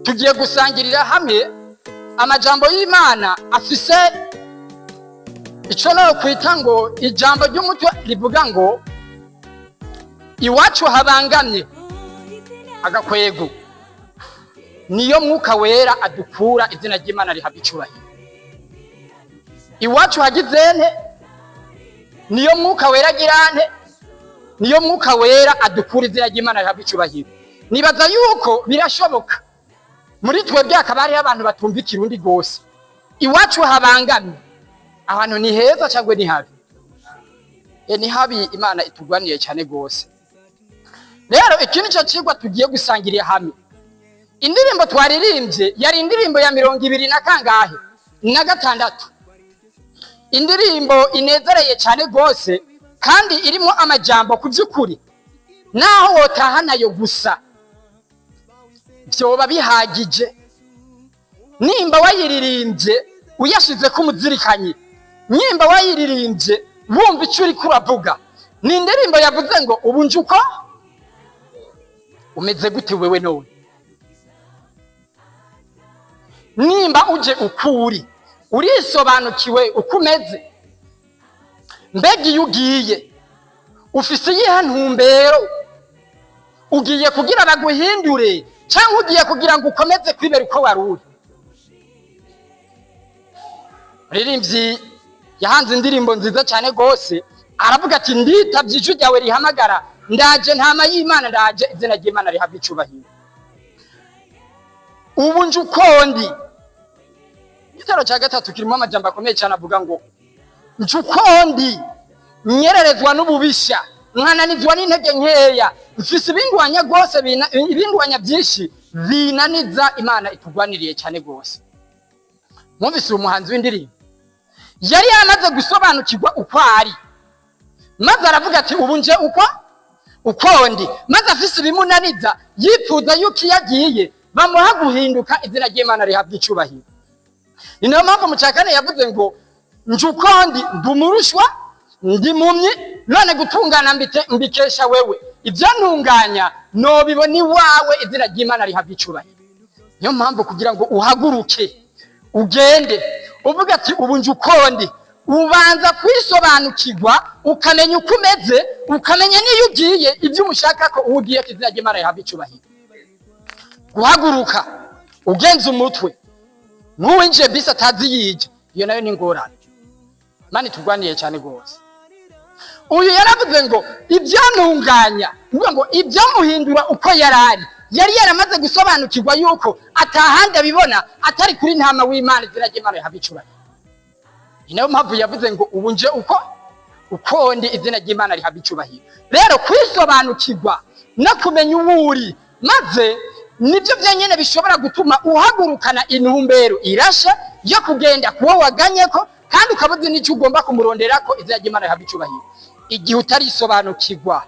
Tugiye gusangirira hamwe amajambo y'Imana afise ico no kwita ngo ijambo ry'umutwe rivuga ngo iwacu habangamye agakwego, niyo Mwuka Wera adukura. Izina ry'Imana rihabwa icubahiro. Iwacu hagizente, niyo Mwuka Wera agirante, niyo Mwuka Wera adukura. Izina ry'Imana rihabwa icubahiro. Nibaza yuko birashoboka muri twebwe hakaba hariho abantu batumva Ikirundi rwose. Iwacu habangamye, ahantu ni heza cyangwa ni habi? Ni habi. Imana itugwaniye cyane rwose. Rero iki nico cigwa tugiye gusangirira hamwe. Indirimbo twaririmbye yari indirimbo ya 26 na kangahe? Na gatandatu. Indirimbo inezereye cyane rwose kandi irimo amajambo ku by'ukuri naho wotaha nayo gusa byoba bihagije, nimba wayiririmbye uyashize ku muzirikanyi, nimba wayiririmbye wumva icyo uriko uravuga. Ni indirimbo yavuze ngo ubu nje uko umeze gute wewe none? Nimba uje ukuri urisobanukiwe uko umeze, mbega iyo ugiye ufise iyihe ntumbero? Ugiye kugira baguhindure cyangwa ugiye kugira ngo ukomeze kwibera uko wari uri? Muririmbyi yahanze indirimbo nziza cyane rwose, aravuga ati nditavye ijwi ryawe rihamagara, ndaje ntama y'Imana, ndaje. Izina ry'Imana rihabwa icubahiro. Ubu nje uko ndi. Igitero cya gatatu kirimo amajambo akomeye cyane, avuga ngo nje uko ndi, nyererezwa n'ububisha, nkananizwa n'intege nkeya, mfise ibindwanya rwose, ibindwanya byinshi binaniza. Imana itugwaniriye cyane rwose. Mwumvise uyu muhanzi w'indirimbo yari yaramaze gusobanukirwa uko ari, maze aravuga ati ubu nje uko ndi, maze afise ibimunaniza, yipfuza yuko iyo agiye bamuha guhinduka. Izina ry'Imana rihabwa icubahiro. Ni nayo mpamvu mu cya kane yavuze ngo nje uko ndi, ndi umurushwa, ndi mumyi, none gutungana mbikesha wewe, ibyo ntunganya nobibona iwawe. Izina ry'Imana rihabwa icubahiro. Niyo mpamvu kugira ngo uhaguruke ugende uvuga ati ubu nje uko ndi, ubanza kwisobanukirwa, ukamenya uko umeze, ukamenya n'iyo ugiye, ibyo umushaka ko uwo ugiye. Ko izina ry'Imana rihabwa icubahiro. Guhaguruka ugenza umutwe nk'uwinjiye bisi atazi yije, iyo nayo ni ingorane. Imana itugwaniye cyane rwose. Uyu yaravuze ngo ibyantunganya, uvuga ngo ibyamuhindura uko yarari, yari yaramaze gusobanukirwa yuko atahandi abibona atari kuri ntama w'Imana. Izina ry'Imana rihabwa icubahiro. Ni nayo mpamvu yavuze ngo ubu nje uko ndi. Izina ry'Imana rihabwa icubahiro. Rero kwisobanukirwa no kumenya uwo uri, maze nibyo byenyine bishobora gutuma uhagurukana intumbero irashe yo kugenda kuwo waganye ko, kandi ukaba uzi n'icyo ugomba kumurondera. Ko izina ry'Imana rihabwa icubahiro. Igihe utarisobanukirwa,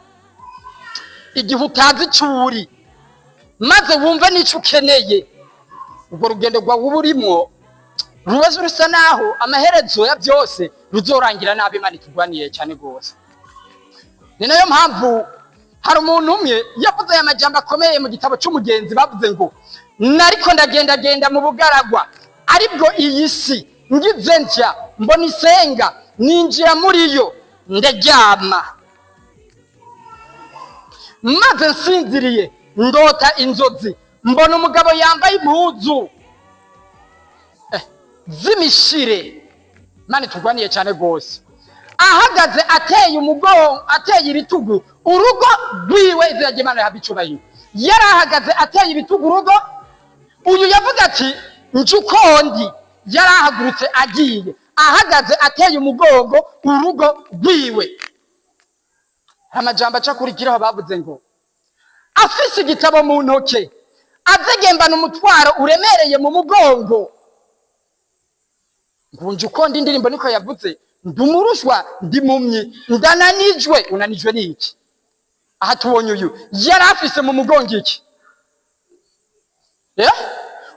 igihe utazi icyo uri, maze wumve n'icyo ukeneye, urwo rugendo rwawe uba urimwo ruba rusa naho amaherezo ya byose ruzorangira nabi. Imana itugwaniye cyane rwose. Ni nayo mpamvu hari umuntu umwe yavuze aya majambo akomeye mu gitabo cy'umugenzi. Bavuze ngo nariko ndagendagenda mu bugaragwa, aribwo iyi si, ngize ntya mbona isenga, ninjira muri yo ndaryama, maze nsinziriye ndota inzozi, mbona umugabo yambaye impuzu z'imishire. Imana itugwaniye cyane rwose. Ahagaze ateye umugongo, ateye ibitugu urugo rwiwe. Izina ry'Imana rihabwa icubahiro. Yari ahagaze ateye ibitugu urugo. Uyu yavuga ati nje uko ndi, yari ahagurutse agiye ahagaze ateye umugongo urugo rwiwe. Amajambo aca akurikiraho, bavuze ngo afise igitabo mu ntoke, azegembana umutwaro uremereye mu mugongo. Ngunje uko ndi, indirimbo niko yavuze, ndi umurushwa, ndi mumyi, ndananijwe. Unanijwe n'iki? Aha tubonye uyu yari afise mu mugongo iki?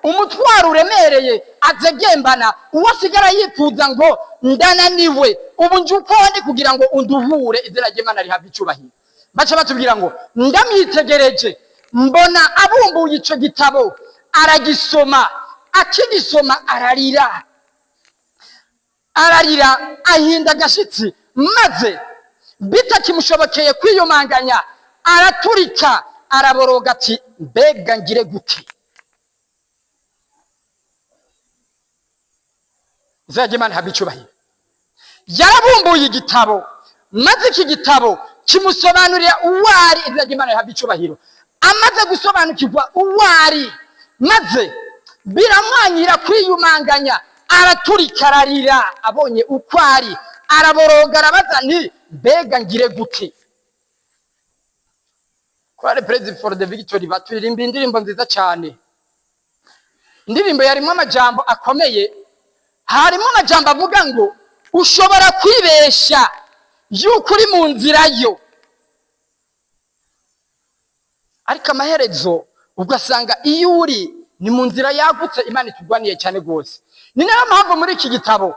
Umutwaro uremereye azegembana, uwo asigara yifuza ngo ndananiwe, ubu nje uko ndi kugira ngo unduhure. Izina ry'Imana rihabwe icubahiro. Baca batubwira ngo ndamwitegereje mbona abumbuye ico gitabo, aragisoma. Akigisoma ararira, ararira, ahinda agashitsi, maze bitakimushobokeye kwiyumanganya araturika, araboroga ati: mbega ngire gute? Izina Imana ihabwe icyubahiro. Yarabumbuye igitabo, maze iki gitabo kimusobanurira uwari. Izina ry'Imana rihabwe icyubahiro. Amaze gusobanukirwa uwari, maze biramwanyira kwiyumanganya, araturika, ararira, abonye uko ari, araboroga, arabaza nti: mbega ngire gute? Chorale Praise for the Victory baturirimba indirimbo nziza cyane, indirimbo yarimo amajambo akomeye. Harimo amajambo avuga ngo ushobora kwibesha yuko uri mu nzira yo, ariko amaherezo ugasanga iyo uri ni mu nzira yagutse. Imana itugwaniye cyane rwose. Ni nayo mpamvu muri iki gitabo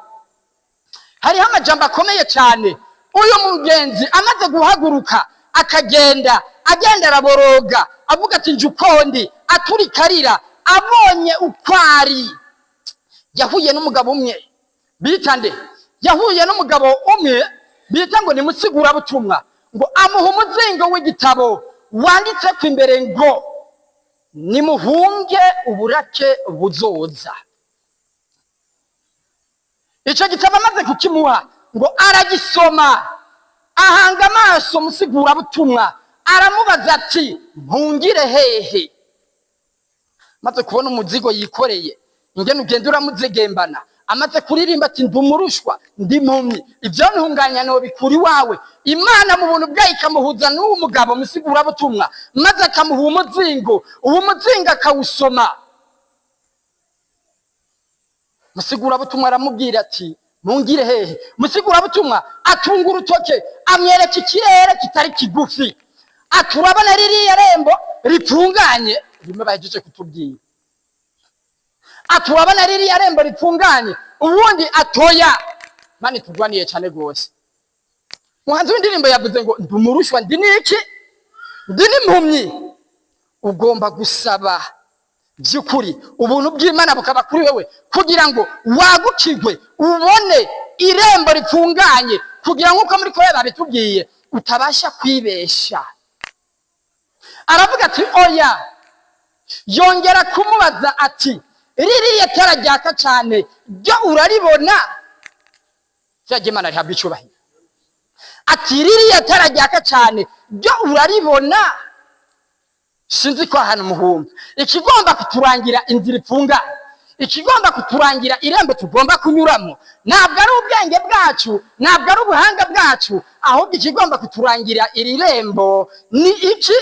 hariho amajambo akomeye cyane. Uyu mugenzi amaze guhaguruka akagenda, agenda araboroga, avuga ati: nje ukondi, aturika arira abonye uko ari. Yahuye n'umugabo umwe bita nde? Yahuye n'umugabo umwe bita ngo ni musigurabutumwa, ngo amuha umuzingo w'igitabo wanditse ku imbere ngo: nimuhunge uburake buzoza. Icyo gitabo amaze kukimuha, ngo aragisoma, ahanga amaso musigurabutumwa, aramubaza ati: mpungire hehe? Maze kubona umuzigo yikoreye, ingene ugenda uramuzegembana, amaze kuririmba ati: ndi umurushwa, ndi impumyi, ibyo ntunganya nobikura iwawe. Imana mu buntu bwayo ikamuhuza n'uwo mugabo musigurabutumwa, maze akamuha umuzingo. Uwo muzingo akawusoma. Musigurabutumwa aramubwira ati: mungire hehe? Musigurabutumwa atunga urutoke, amwereka ikirere kitari kigufi, ati: urabona ririya rembo ritunganye? Rimwe bahejeje kutubwira. Ati: urabona ririya rembo ritunganye? Ubundi atoya. Mani tugwaniye cyane rwose. Muhanzi w'indirimbo yavuze ngo: ndi umurushwa, ndi niki, ndi n'impumyi. Ugomba gusaba by'ukuri ubuntu bw'Imana bukaba kuri wewe kugira ngo wagukirwe, ubone irembo ritunganye, kugira ngo uko muri korea babitubwiye utabasha kwibesha. Aravuga ati: oya. Yongera kumubaza ati: ririya tara ryaka cyane ryo uraribona? Rya Imana rihabwa icyubahiro. Ati: ririya tara ryaka cyane ryo uraribona? Sinzi ko ahantu muhumba. Ikigomba kuturangira inzira ifunganye, ikigomba kuturangira irembo tugomba kunyuramo, ntabwo ari ubwenge bwacu, ntabwo ari ubuhanga bwacu, ahubwo ikigomba kuturangira iri rembo ni iki?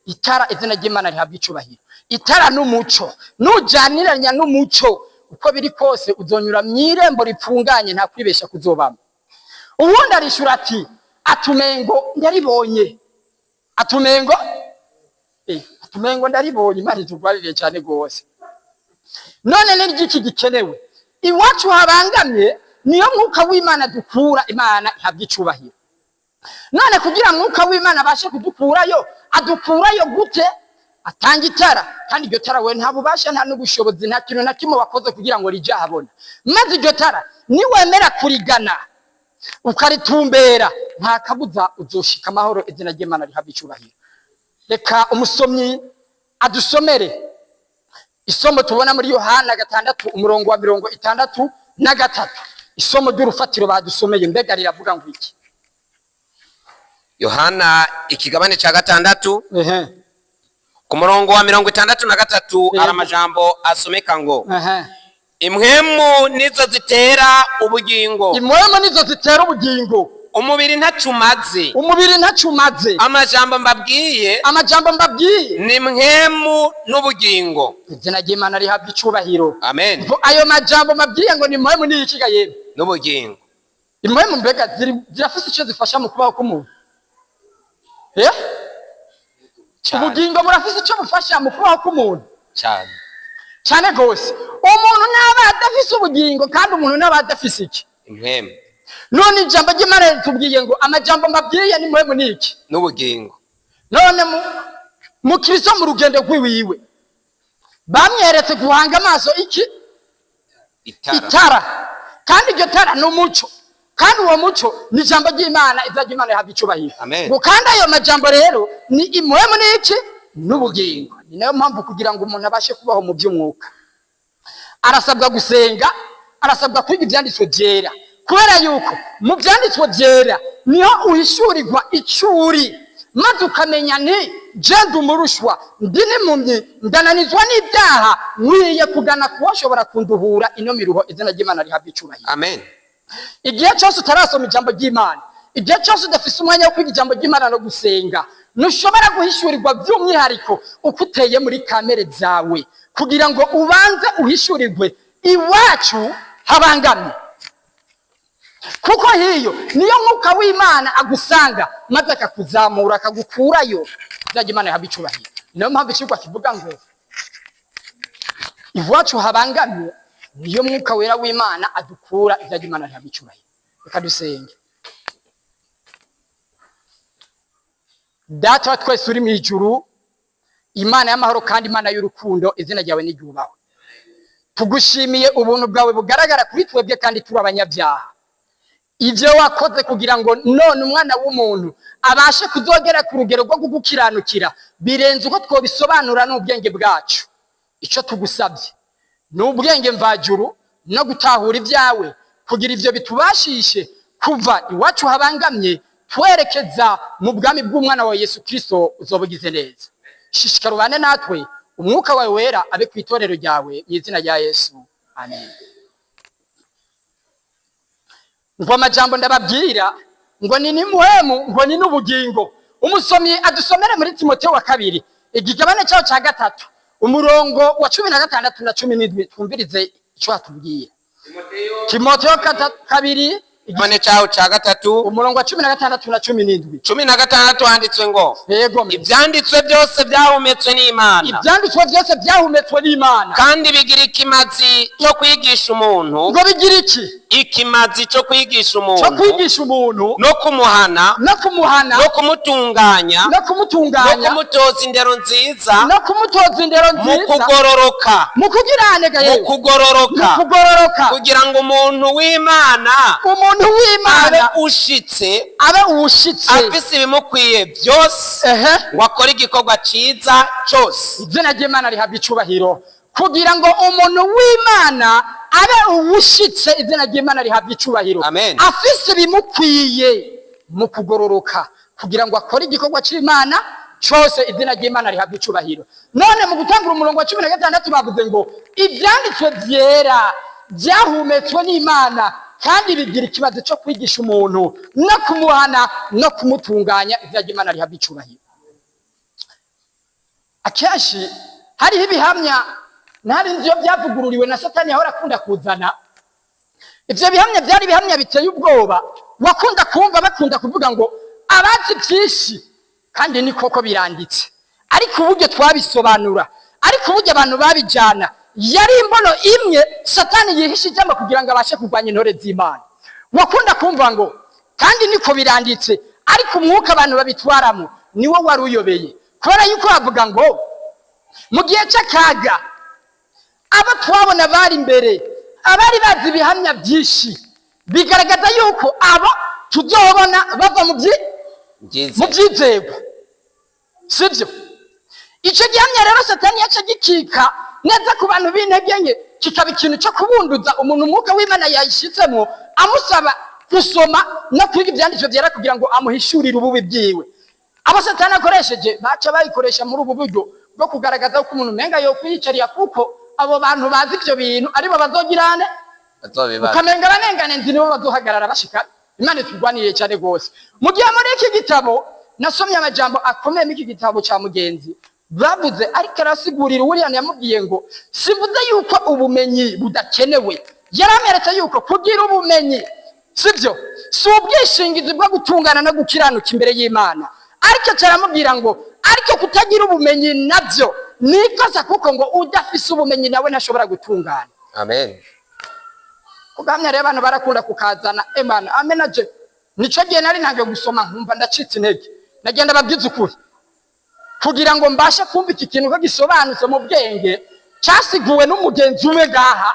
Itara. Izina ry'Imana rihabwa icubahiro. Itara n'umuco. Nujaniranya n'umuco, uko biri kose uzonyura mu irembo ripfunganye, nta kwibesha kuzobamo. Uwundi arishura ati: atumengo ndaribonye, atumengo atumengo ndaribonye. Imana itugwarire cyane rwose. None ni ryiki gikenewe? Iwacu habangamye niyo mwuka w'Imana dukura. Imana ihabwa icubahiro. None kugira mwuka w'Imana abashe kudukurayo, adukurayo gute? Atanga itara, kandi iryo tara we nta bubasha, nta n'ubushobozi, nta kintu na kimwe wakoze kugira ngo rije ahabona. Maze iryo tara niwemera kurigana, ukaritumbera, nta kabuza uzoshika amahoro. Izina ry'Imana rihabwa icubahiro. Reka umusomyi adusomere isomo tubona muri Yohana 6, umurongo wa 63, isomo ry'urufatiro badusomeye. Mbega riravuga ngo iki? Yohana ikigabane ca 6, ehe ku murongo wa 63, hari amajambo asomeka ngo: Impwemu nizo zitera ubugingo. Impwemu nizo zitera ubugingo. Umubiri ntaco umaze. Umubiri ntaco umaze. Amajambo mbabwiye Amajambo mbabwiye ni mpwemu n'ubugingo. Izina ry'Imana rihabwa icubahiro. Amen. Ngo ayo majambo mbabwiye ngo ni impwemu ni iki ga yemwe? N'ubugingo. Impwemu mbega zirafise ico zifasha mu kubaho k'umuntu? Cyane. Ubugingo burafise ico bufasha mu kubaho k'umuntu? Cyane. Cyane rwose. Umuntu naba adafise ubugingo, kandi umuntu naba adafise iki? Impwemu. None ijambo ry'Imana ritubwiye ngo amajambo mbabwiye ni mpwemu niki? N'ubugingo. None mu Kristo, mu rugendo rw'iwiwe, bamweretse guhanga amaso iki? Itara. Itara. Kandi iryo tara ni umuco, kandi uwo muco ni ijambo ry'Imana. Izajya Imana ihabwa icubahiro. Amen. Ngo kandi ayo majambo rero ni impwemu n'iki? N'ubugingo. Ni nayo mpamvu kugira ngo umuntu abashe kubaho mu by'umwuka arasabwa gusenga, arasabwa kwiga ibyanditswe byera, kubera yuko mu byanditswe byera niho uhishurirwa icuri, maze ukamenya ni je ndi umurushwa, ndi n'impumyi, ndananizwa n'ibyaha, nkwiye kugana kuwashobora kunduhura ino miruho. Izina ry'Imana rihabwa icubahiro. Amen. Igihe cyose utarasoma ijambo ry'Imana, igihe cyose udafise umwanya wo kwiga ijambo ry'Imana no gusenga, ntushobora guhishurirwa by'umwihariko uko uteye muri kamere zawe, kugira ngo ubanze uhishurirwe iwacu habangamye, kuko hiyo niyo mwuka w'Imana agusanga maze akakuzamura, akagukurayo. Izajya Imana ihabwa icubahiro. Niyo mpamvu icigwa kivuga ngo iwacu habangamye niyo mwuka wera w'Imana adukura. Izajya Imana ihabwa icubahiro. Reka dusenge. Data wa twese uri mu ijuru, Imana y'amahoro kandi Imana y'urukundo, izina ryawe niryubahwe. Tugushimiye ubuntu bwawe bugaragara kuri twebwe kandi turi abanyabyaha. Ibyo wakoze kugira ngo none umwana w'umuntu abashe kuzogera ku rugero rwo kugukiranukira birenze uko twobisobanura n'ubwenge bwacu. Icyo tugusabye ni ubwenge mvajuru no gutahura ibyawe, kugira ibyo bitubashishe kuva iwacu habangamye twerekeza mu bwami bw'umwana wa Yesu Kristo. Uzobugize neza. Shishikara ubane natwe, umwuka wawe wera abe ku itorero ryawe, mu izina rya Yesu, amen. Ngo amajambo ndababwira ngo ni nimuhemu, ngo ni n'ubugingo. Umusomyi adusomere muri Timoteyo wa kabiri, igigabane cyaho cya gatatu, umurongo wa 16 na 17, twumvirize icyo hatubwira. Timoteyo kabiri, Igabane cyaho cya gatatu, umurongo wa 16 na 17. 16 handitswe ngo: Yego. Ibyanditswe byose byahumetswe n'Imana, Ibyanditswe byose byahumetswe n'Imana, kandi bigira ikimazi cyo kwigisha umuntu. Ngo bigira iki? Ikimazi cyo kwigisha Cyo umuntu, kwigisha umuntu, no kumuhana, no kumuhana, no kumutunganya, no no kumutunganya, kumutoza indero nziza, no kumutoza indero mu nziza, kugororoka, mu kugirane ga mu yewe, mu kugororoka, kugororoka, kugira ngo umuntu w'Imana umuntu abe w'Imana ushitse, abe uwushitse, afise ibimukwiye byose, ngo akore igikorwa ciza cyose. Izina ry'Imana rihabwa icubahiro. Kugira ngo umuntu w'Imana abe uwushitse, izina ry'Imana rihabwa icubahiro, Amen. afise ibimukwiye mu kugororoka, kugira ngo akore igikorwa c'Imana cyose. Izina ry'Imana rihabwa icubahiro. None mu gutangura umurongo wa 16 bavuze ngo ibyanditswe byera byahumetswe n'Imana kandi bigira ikibazo cyo kwigisha umuntu no kumuhana no kumutunganya. Izina ry'Imana rihabwa icubahiro. Akenshi hariho ibihamya ntari nzi iyo byavugururiwe na Satani yahora akunda kuzana. Ibyo bihamya byari ibihamya biteye ubwoba. Wakunda kumva bakunda kuvuga ngo abazi byinshi, kandi ni koko biranditse, ariko uburyo twabisobanura, ariko uburyo abantu babijyana, yari imbono imwe Satani yihishe ijambo kugira ngo abashe kurwanya intore z'Imana. Wakunda kumva ngo kandi niko biranditse, ariko umwuka abantu babitwaramo niwo wari uyobeye, kubera yuko bavuga ngo mu gihe cy'akaga abo twabona bari imbere, abari bazi ibihamya byinshi, bigaragaza yuko abo tuzobona bava mu Byiza. byizerwa, sibyo? Icyo gihamya rero Satani yaca gikika neza ku bantu b'intege nke, kikaba ikintu cyo kubunduza umuntu umwuka w'Imana yayishyizemo, amusaba gusoma no kwiga ibyanditswe byera kugira ngo amuhishurire ububi bwiwe. Abo Satani akoresheje baca bayikoresha muri ubu buryo bwo kugaragaza ko umuntu umenga yo kwiyicarira, kuko abo bantu bazi ibyo bintu aribo bazogirane Bazobibaza. ukamenga abanengane nzi nibo bazohagarara bashika. Imana itugwaniriye cyane rwose. Mu gihe muri iki gitabo nasomye amajambo akomeye muri iki gitabo cya mugenzi bavuze, ariko arasigurira William, yamubwiye ngo simvuze yuko ubumenyi budakenewe. Yaramweretse yuko kugira ubumenyi sibyo, si ubwishingizi bwo gutungana no gukiranuka imbere y'Imana, ariko cyaramubwira ngo ariko kutagira ubumenyi nabyo ni ikosa, kuko ngo udafise ubumenyi nawe ntashobora gutungana. Amen. Kugamya rero abantu barakunda kukazana emana amenaje. Nico gihe nari ntangiye gusoma nkumva ndacitse intege. Nagenda babwiza ukuri kugira ngo mbashe kumva iki kintu ko gisobanutse mu bwenge, casiguwe n'umugenzi umwe ngaha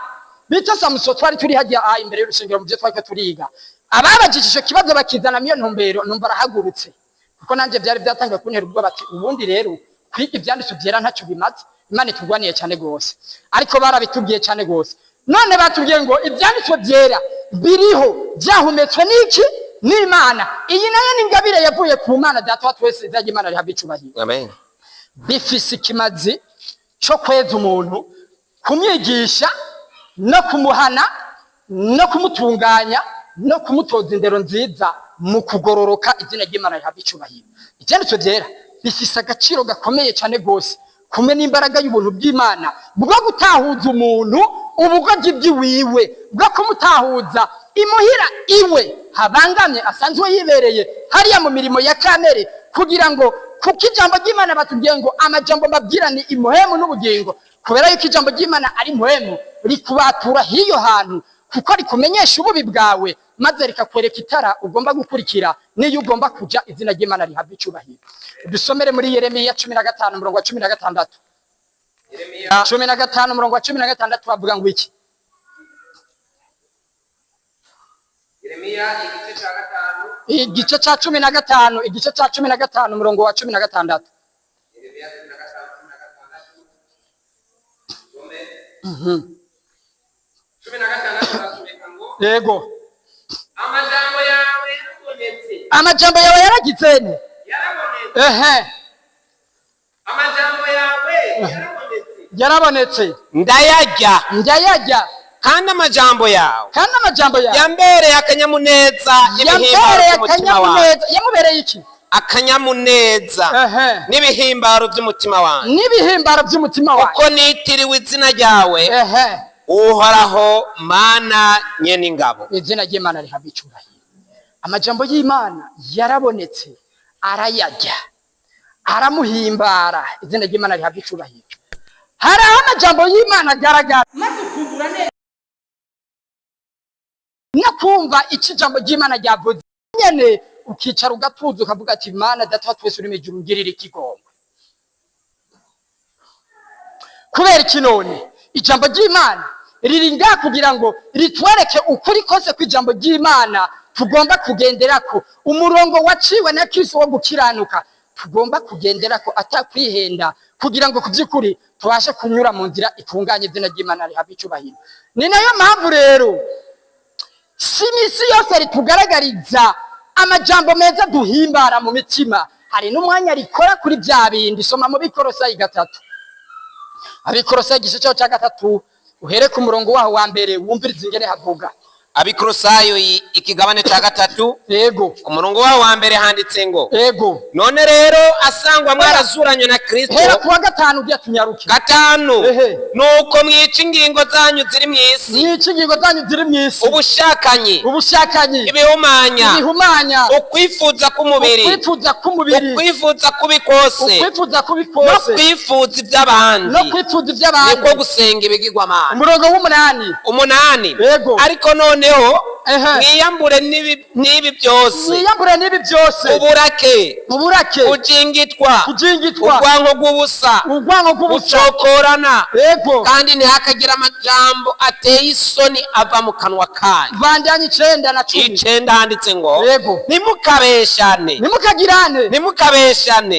bita Samuso. Twari turi hajya aha imbere y'urusengero mu byo twariko turiga, ababajije ico kibazo bakizana miyo ntumbero, numva arahagurutse, kuko nanjye byari byatangiye kuntera ubwoba, bati ubundi rero kwiga ivyanditswe byera ntacyo bimaze. Imana itugwaniye cyane gose, ariko barabitubwiye cyane gose. None batubwiye ngo ivyanditswe byera biriho byahumetswe n'iki? N'Imana. Iyi nayo ni ingabire yavuye ku Mana Data wa twese. Izajya Imana rihabwa icubahiro. Amen. Bifise ikimazi cyo kweza umuntu, kumwigisha no kumuhana no kumutunganya no kumutoza indero nziza mu kugororoka. Izina ry'Imana rihabwa icubahiro. Ivyanditswe byera bifise agaciro gakomeye cyane gose, kumwe n'imbaraga y'ubuntu bw'Imana bwo gutahuza umuntu ubugoryi bw'iwiwe, bwo kumutahuza imuhira iwe habangamye asanzwe yibereye hariya mu mirimo ya kamere, kugira ngo, kuko ijambo ry'Imana batubwiye ngo amajambo mbabwira ni imuhemu n'ubugingo. Kubera yuko ijambo ry'Imana ari muhemu, rikubatura hiyo hantu, kuko rikumenyesha ububi bwawe, maze rikakwereka itara ugomba gukurikira n'iyo ugomba kuja. Izina ry'Imana rihabwa icubahiro. Dusomere muri Yeremiya 15 umurongo wa 16. Yeremiya. 15 umurongo wa 16 bavuga ngo iki? Yeremiya igice cya 5. Igice ca 15, igice ca 15 umurongo wa 16. Yeremiya 15, 16. Some. 16 arasomeka ngo: Yego. Amajambo yawe yarabonetse. Amajambo yawe yaragize ne? Yarabonetse. Amajambo yawe yarabonetse. Yarabonetse. Ndayarya. Ndayarya. Kandi amajambo yawe Kandi amajambo yawe yambereye akanyamuneza n'ibihimbaro yambereye by'umutima wawe. akanyamuneza. Yamubereye iki? Akanyamuneza n'ibihimbaro by'umutima wanjye. N'ibihimbaro by'umutima wawe. Kuko nitiriwe izina ryawe, Uhoraho Mana nyen'ingabo. Izina ry'Imana rihabwa icubahiro. Amajambo y'Imana yarabonetse, arayarya, aramuhimbara. Izina ry'Imana rihabwa icubahiro. Hari aho amajambo y'Imana agaragara, maze ukungura neza no kumva icyo ijambo ry'Imana ryavuze nyene, ukicara ugatuza, ukavuga ati: "Mana Data wa twese uri mw'ijuru, ngirira ikigongwe." Kubera iki none ijambo ry'Imana riri ngaha? Kugira ngo ritwereke ukuri kose kw'ijambo ry'Imana tugomba kugenderako, umurongo waciwe na Kristo wo gukiranuka tugomba kugenderako atakwihenda, kugira ngo ku by'ukuri tubashe kunyura mu nzira itunganye. Izina ry'Imana rihabwa icubahiro. Ni nayo mpamvu rero si imisi yose ritugaragariza amajambo meza duhimbara mu mitima, hari n'umwanya rikora kuri bya bindi. Soma mu Bikorosayi 3, Abikorosayi igice cyaho cya 3, uhere ku murongo waho wa mbere, wumvirize ingene havuga. Abikorosayo ikigabane cya 3. Ku murongo waho wa mbere handitse ngo: None rero asangwa mwarazuranywe na Kristo. Hera ku wa 5 ugiye, tunyaruke. 5. Nuko mwica ingingo zanyu ziri mu isi. Mwica ingingo zanyu ziri mu isi. Ubushakanyi, Ubushakanyi, ibihumanya, ibihumanya, ukwifuza k'umubiri, ukwifuza k'umubiri, ukwifuza kubi kose, ukwifuza kubi no kose, kwifuza iby'abandi, no kwifuza iby'abandi, niko gusenga ibigirwamana. Umurongo w'8. 8. Ariko noneho mwiyambure n'ibi byose: Mwiyambure n'ibi byose: uburake, uburake, kujingitwa, kujingitwa, urwanko rw'ubusa, urwango rw'ubusa, gucokorana, kandi ntihakagire amajambo ateye isoni ava mu kanwa kanyu. Bandanye 9 na 10. 9 handitse ngo: Ntimukabeshane. Ntimukagirane. Ntimukabeshane,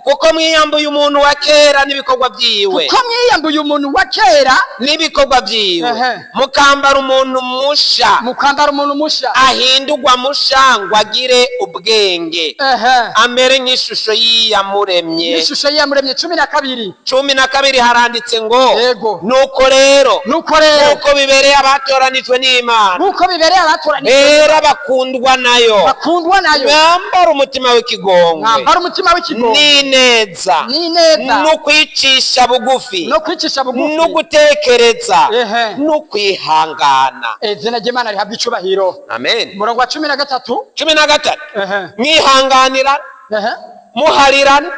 kuko mwiyambuye umuntu wa kera n'ibikorwa byiwe, Kuko mwiyambuye umuntu wa kera n'ibikorwa byiwe, mukambara umuntu musha, mukambara umuntu musha, ahindurwa musha ngo agire ubwenge, amere nk'ishusho y'Iyamuremye. N'ishusho y'Iyamuremye. 12. 12 haranditse ngo: Nuko rero, Nuko rero, nk'uko bibereye abatoranijwe n'Imana, nk'uko bibereye abatoranijwe, bera bakundwa nayo, bakundwa nayo, mwambara umutima w'ikigongwe, mwambara umutima w'ikigongwe, n'ineza, n'ineza, no kwicisha bugufi, no kwicisha bugufi, no gutekereza, no kwihangana. Izina ry'Imana rihabwa icubahiro. Amen. Umurongo wa 13. 13. Mwihanganira, muharirana,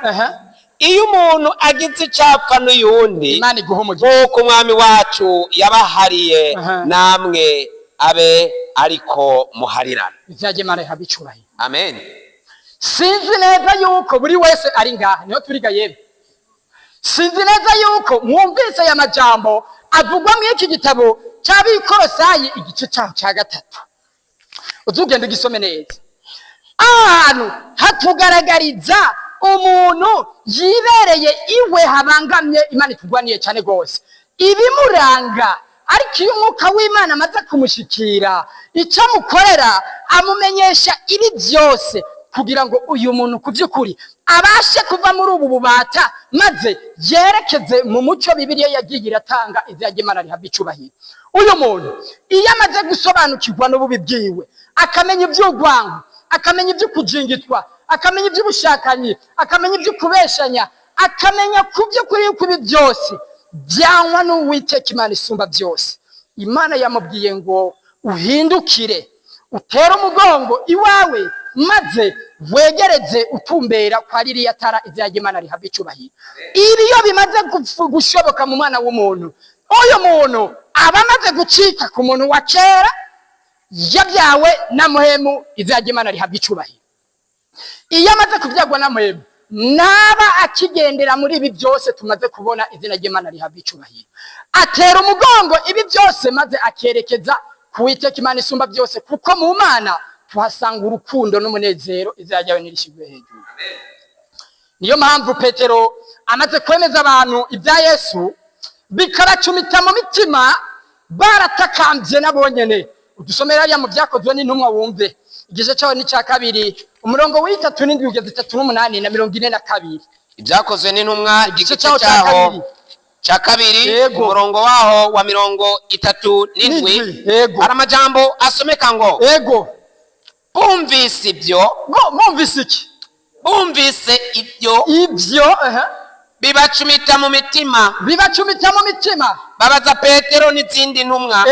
iyo umuntu agize icapfa n'uyundi, Imana iguha umugisha. nk'uko Umwami wacu yabahariye, namwe Abe ariko muharirana. Izina ry'Imana rihabwe icubahiro. Amen. Sinzi neza yuko buri wese ari ngaha niho turiga. Yewe, sinzi neza yuko mwumvise aya majambo avugwa muri iki gitabo cy'Abikorosayi, igice cyaho cya gatatu. Uzugenda ugisome neza. Ahantu hatugaragariza umuntu yibereye iwe habangamye, Imana itugwaniye cyane rwose, ibimuranga. Ariko iyo Umwuka w'Imana amaze kumushikira, icyo amukorera, amumenyesha ibi byose kugira ngo uyu muntu ku by'ukuri abashe kuva muri ubu bubata, maze yerekeze mu mucyo Bibiliya yagiye iratanga. Izina ry'Imana rihabwa icubahiro. Uyu muntu iyo amaze gusobanukirwa n'ububi bwiwe, akamenya iby'urwango, akamenya iby'ukujingitwa, akamenya iby'ubushakanyi, akamenya iby'ukubeshanya, akamenya ku by'ukuri yuko ibi byose byanywa n'Uwiteka Imana isumba byose, Imana yamubwiye ngo uhindukire, utere umugongo iwawe, maze wegereze utumbera kwa ririya tara. Izina ry'Imana rihabwa icubahiro. Ibi iyo bimaze gushoboka mu mwana w'umuntu, uyu muntu aba amaze gucika ku muntu wa kera yabyawe na Muhemu. Izina ry'Imana rihabwa icubahiro. Iyo amaze kubyagwa na Muhemu, naba akigendera muri ibi byose tumaze kubona. Izina ry'Imana rihabwa icubahiro. Atera umugongo ibi byose, maze akerekeza ku Witeka Imana isumba byose, kuko mu Mana tuhasanga urukundo n'umunezero. Izina ryawe ntirishyirwe hejuru. Niyo mpamvu Petero amaze kwemeza abantu ibya Yesu, bikabacumita mu mitima, baratakambye nabonyene. Udusomera hariya mu Byakozwe n'Intumwa, wumve igice cyawe n'icya kabiri, umurongo wa 37 kugeza 38 na 42. Ibyakozwe n'Intumwa, igice cyaho cya cyaho kabiri. Cya kabiri. Yego. Umurongo waho wa 37. N'indwi, yego. Hari amajambo asomeka ngo: Bumvise ibyo, Ngo mwumvise iki? Bumvise ibyo, Ibyo, ehe. Bibacumita mu mitima, Bibacumita mu mitima. Babaza Petero n'izindi ntumwa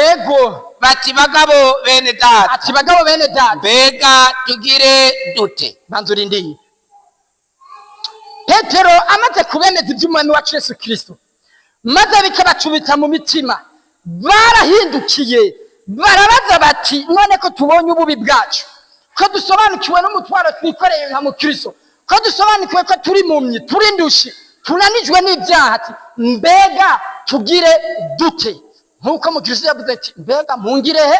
bati: "Bagabo bene data, Ati: "Bagabo bene data, mbega tugire dute?" Banza urindiye. Petero amaze kubemeza iby'Umwami wacu Yesu Kirisito, maze bikabacumita mu mitima, barahindukiye barabaza bati: "None ko tubonye ububi bwacu, ko dusobanukiwe n'umutwaro twikoreye nka mukristo, ko dusobanukiwe ko turi mumyi, turi ndushi, tunanijwe n'ibyaha, ati mbega tugire dute?" Nk'uko mukristo yavuze ati: "Mbega mpungire he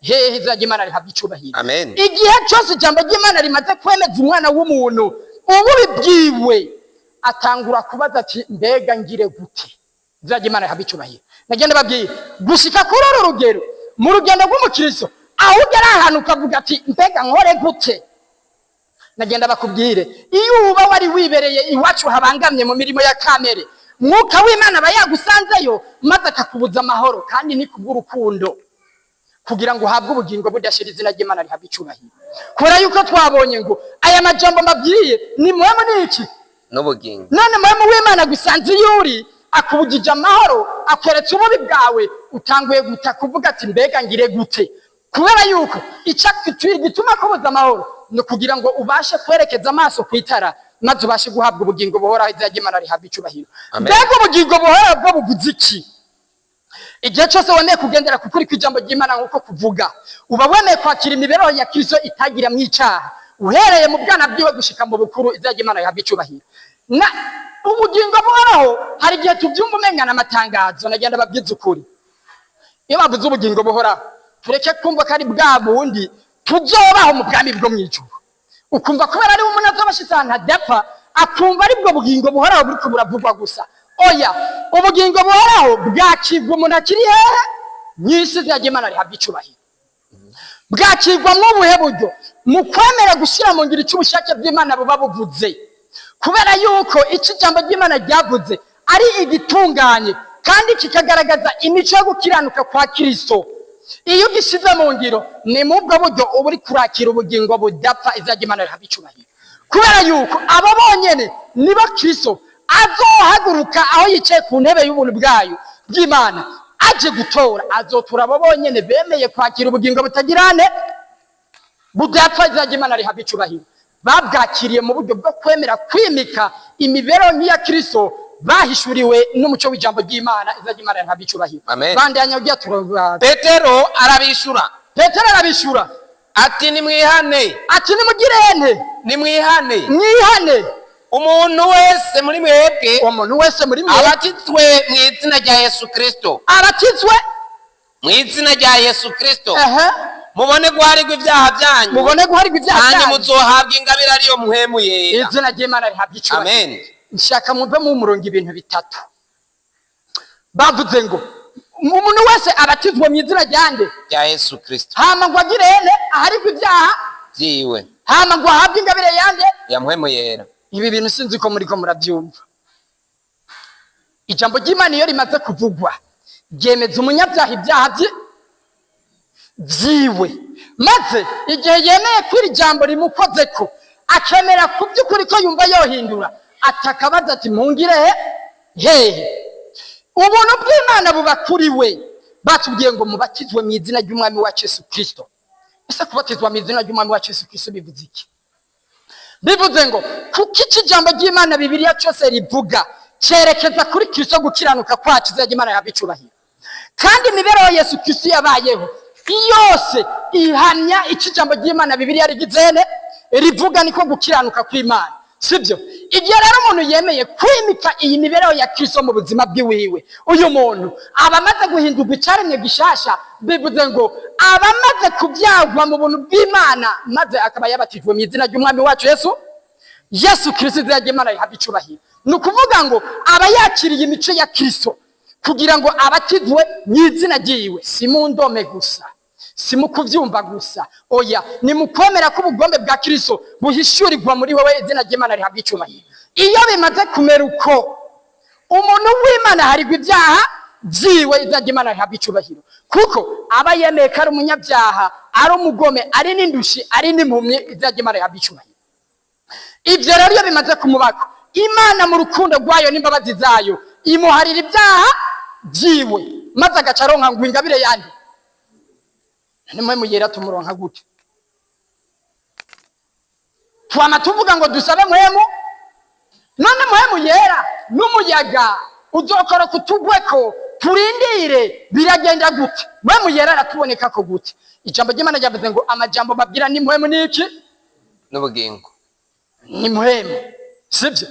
hehe?" Izina ry'Imana rihabwa icubahiro. Amen. Igihe cyose ijambo ry'Imana rimaze kwemeza umwana w'umuntu ububi bwiwe, atangura kubaza ati: "Mbega ngire gute?" Izina ry'Imana rihabwa icubahiro. Nagenda babwira gushika kuri uru rugero mu rugendo rw'umukristo, aho ugera ahantu ukavuga ati: "Mbega nkore gute?" Nagenda bakubwire, iyo uba wari wibereye iwacu habangamye mu mirimo ya kamere, Mwuka w'Imana aba yagusanzeyo, maze akakubuza amahoro, kandi ni kubw'urukundo, kugira ngo uhabwe ubugingo budashira. Izina ry'Imana rihabwe icubahiro. Kubera yuko twabonye ngo aya majambo mbabwiye ni Muhemu n'iki? N'ubugingo. None Muhemu w'Imana gusanze iyo uri, akubugije amahoro, akweretse ububi bwawe, utanguye guta kuvuga ati: "Mbega ngire gute?" Kubera yuko icyo gituma kubuza amahoro ni ukugira ngo ubashe kwerekeza amaso ku itara, maze ubashe guhabwa ubugingo buhoraho. Izina ry'Imana rihabwa icubahiro. Amen. Mbega ubugingo buhoraho bwo buvuze iki? Igihe cyose wemeye kugendera ku kuri kw'ijambo ry'Imana nk'uko kuvuga, uba wemeye kwakira imibereho ya Kristo itagira mu icyaha, uhereye mu bwana bwiwe gushika mu bukuru. Izina ry'Imana rihabwa icubahiro. Na ubugingo buhoraho, hari igihe tubyumva umengana amatangazo. Nagenda babwiza ukuri, iyo bavuze ubugingo buhoraho, tureke kumva ko ari bwa bundi tuzobaho mu bwami bwo mu ijuru, ukumva kubera ari umuntu azoba ashitse ahantu adapfa, akumva ari bwo bugingo buhoraho buriko buravugwa gusa. Oya, ubugingo buhoraho bwakirwa umuntu akiri hehe? Mw'isi. Izina ry'Imana rihabwa icubahiro. Bwakirwa mw'ubuhe buryo? Mu kwemera gushyira mu ngiro icyo ubushake bw'Imana buba buvuze, kubera yuko icyo ijambo ry'Imana ryavuze ari igitunganye kandi kikagaragaza imico yo gukiranuka kwa Kristo. Iyo ugishyize mu ngiro, ni mu bwo buryo uba uri kurakira ubugingo budapfa. Izina ry'Imana rihabwa icubahiro. Kubera yuko abo bonyene nibo Kristo azohaguruka aho yicaye ku ntebe y'ubuntu bwayo bw'Imana aje gutora. Azotora abo bonyene bemeye kwakira ubugingo butagirane, budapfa. Izina ry'Imana rihabwa icubahiro. Babwakiriye mu buryo bwo kwemera kwimika imibereho nk'iya Kristo. Bahishuriwe n'umuco w'ijambo ry'Imana. Izina ry'Imana ntabwo icubahiro. Amen. Bandanya ugiye turaba. Petero arabishura. Petero arabishura. Ati: "Nimwihane." Ati: "Nimugirente." "Nimwihane." "Mwihane." "Umuntu wese muri mwebwe Umuntu wese muri mwe abatizwe mu izina rya Yesu Kristo, abatizwe mu izina rya Yesu Kristo, mubone guharirwa ibyaha byanyu, mubone guharirwa ibyaha kandi byanyu, muzohabwa ingabire ariyo Mpwemu Yera." Izina ry'Imana rihabwa icubahiro. Amen. Nshaka muve mu murongo ibintu bitatu. Bavuze ngo umuntu wese abatizwe mu izina ryande? Rya Yesu Kristo. Hama ngo agirene aharirwa ibyaha byiwe, hama ngo ahabwe ingabire yande? Ya Mpwemu Yera. Ibi bintu sinzi ko muriko murabyumva. Ijambo ry'Imana iyo rimaze kuvugwa ryemeza umunyabyaha ibyaha byiwe, maze igihe yemeye ko iri jambo rimukozeko, akemera ku by'ukuri ko yumva yohindura, atakabaza ati: "Mpungire he hehe?" Ubuntu bw'Imana buba kuri we. Batubwiye ngo mubatizwe mu izina ry'Umwami wacu Yesu Kristo. Ese kubatizwa mu izina ry'Umwami wacu Yesu Kristo bivuze iki? Bivuze ngo kuko iki jambo ry'Imana, Bibiliya cyose rivuga, cyerekeza kuri Kristo, gukiranuka kwacu. Izina ry'Imana yaba icubahiro. Kandi imibereho ya Yesu Kristo yabayeho yose ihamya iki jambo ry'Imana, Bibiliya rigizene rivuga, niko gukiranuka kw'Imana, sibyo? Igihe rero umuntu yemeye kwimika iyi mibereho ya Kristo mu buzima bwiwiwe, uyu muntu aba amaze guhindurwa icyaremwe gishasha. Bivuze ngo aba amaze kubyagwa mu buntu bw'Imana, maze akaba yabatijwe mu izina ry'Umwami wacu Yesu Kristo. Izina ry'Imana rihabwa icubahiro. Ni ukuvuga ngo aba yakiriye imico ya Kristo kugira ngo abatizwe mu izina ryiwe. Si mu ndome gusa, si mu kubyumva gusa, oya, ni mu kwemera ko ubugombe bwa Kristo buhishurirwa muri wowe. Izina ry'Imana rihabwa icubahiro. Iyo bimaze kumera uko, umuntu w'Imana harirwa ibyaha byiwe. Izina ry'Imana rihabwa icubahiro, kuko aba yemeye ko ari umunyabyaha, ari umugome, ari n'indushi, ari n'impumyi. Izina ry'Imana rihabwa icubahiro. Ibyo rero iyo bimaze kumubako, Imana mu rukundo rwayo n'imbabazi zayo imuharira ibyaha byiwe, maze agaca aronka ngo ingabire yandi nimwe muyera. Tumuronka gute? Twama tuvuga ngo dusabe Mpwemu. None Mpwemu Yera n'umuyaga uzokora kutugweko, turindire biragenda gute? Mpwemu Yera aratuboneka ko gute? Ijambo ry'Imana ryavuze ngo amajambo babwira ni mpwemu n'iki? N'ubugingo. Ni mpwemu, sibyo?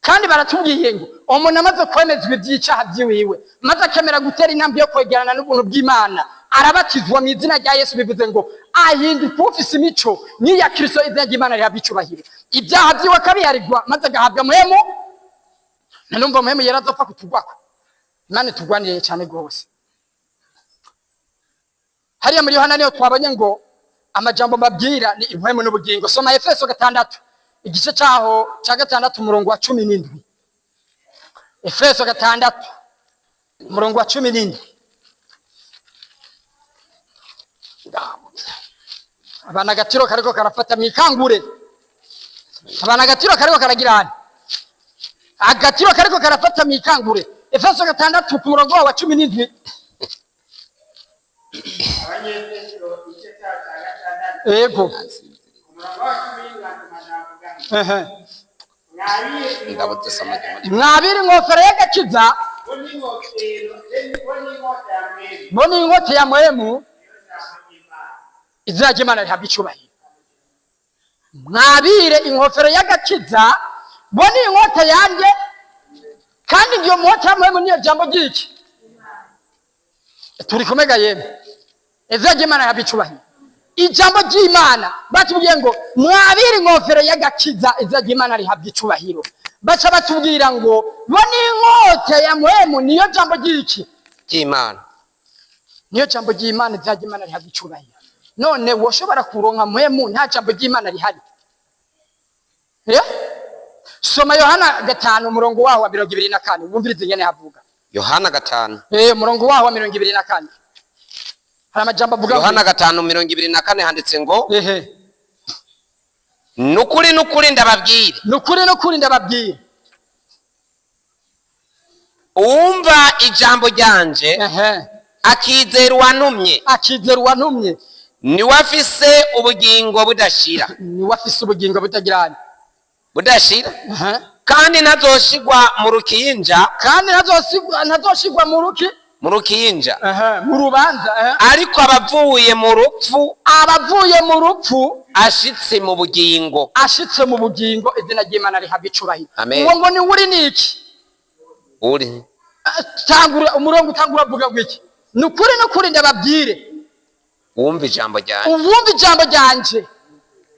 Kandi baratubwiye ngo umuntu amaze kwemezwa iby'icyaha byiwiwe, maze akemera gutera intambwe yo kwegerana n'ubuntu bw'Imana, arabatizwa mu izina rya Yesu. Bivuze ngo ahinduka ufise imico n'iya Kristo. Izina ry'Imana rihabwa icubahiro. Ibyaha byiwe akabiharigwa, maze agahabwa Mpwemu. Nanumva Mpwemu Yera azopfa kutugwako. Imana itugwaniriye cyane rwose. Hariya muri Yohana niyo twabonye ngo amajambo mbabwira ni impwemu n'ubugingo. Soma Efeso 6, igice cyaho cya 6, umurongo wa 17. Efeso 6, umurongo wa 17. Abana, agatiro kariko karafata, mwikangure. Abana, agatiro kariko karagira hano, agatiro kariko karafata, mwikangure. Efeso 6 ku murongo wa 17. Abanyefeso igice cyaho cya 6, Yego. ku murongo wa 17 amajambo avuga ngo: Mwabire Ndabuze soma. Mwabire inkofero y'agakiza, bo n'ingofero bo n'inkota ya Mpwemu, bo n'inkota ya Mpwemu, niyo jambo ry'Imana. Izina ry'Imana rihabwa icubahiro. Mwabire inkofero y'agakiza, bo n'inkota yanjye, kandi iyo nkota ya Mpwemu niyo jambo ry'iki? Turi kumega yemwe? Izina ry'Imana rihabwa icubahiro. Ijambo ry'Imana batubwiye ngo mwabire inkofero y'agakiza. Izina ry'Imana rihabwa icubahiro. Baca batubwira ngo bo n'inkota ya Mpwemu, niyo jambo ry'iki? Ry'Imana. Niyo jambo ry'Imana. Izina ry'Imana rihabwa icubahiro. None woshobora kuronka Mpwemu nta jambo ry'Imana rihari? Eh? Soma Yohana 5, umurongo waho wa 24, wumvirize ingene havuga. Yohana 5. Eh, umurongo waho wa 24, hari amajambo avuga ngo- Yohana 5:24 handitse ngo: Ehe. "Nukuri, nukuri, ndababwira, Nukuri, nukuri, ndababwira, uwumva ijambo ryanje akizera uwantumye, akizera uwantumye, niwe afise ubugingo budashira." Niwe afise ubugingo butagirana. Budashira. Ehe. Kandi ntazoshigwa mu rukinja. Kandi ntazoshigwa mu ruki? Mu rukinja. Mu rubanza. Ariko abavuye mu rupfu. Abavuye mu rupfu. Ashitse mu bugingo. Ashitse mu bugingo, izina ry'Imana rihabwa icubahiro. Amen. Uwo ngo ni uri niki? Uri. Tangura umurongo, utangura avuga ngo iki? Ni ukuri, ni ukuri, ndababwire. Wumva ijambo ryanjye. Uwumva ijambo ryanje.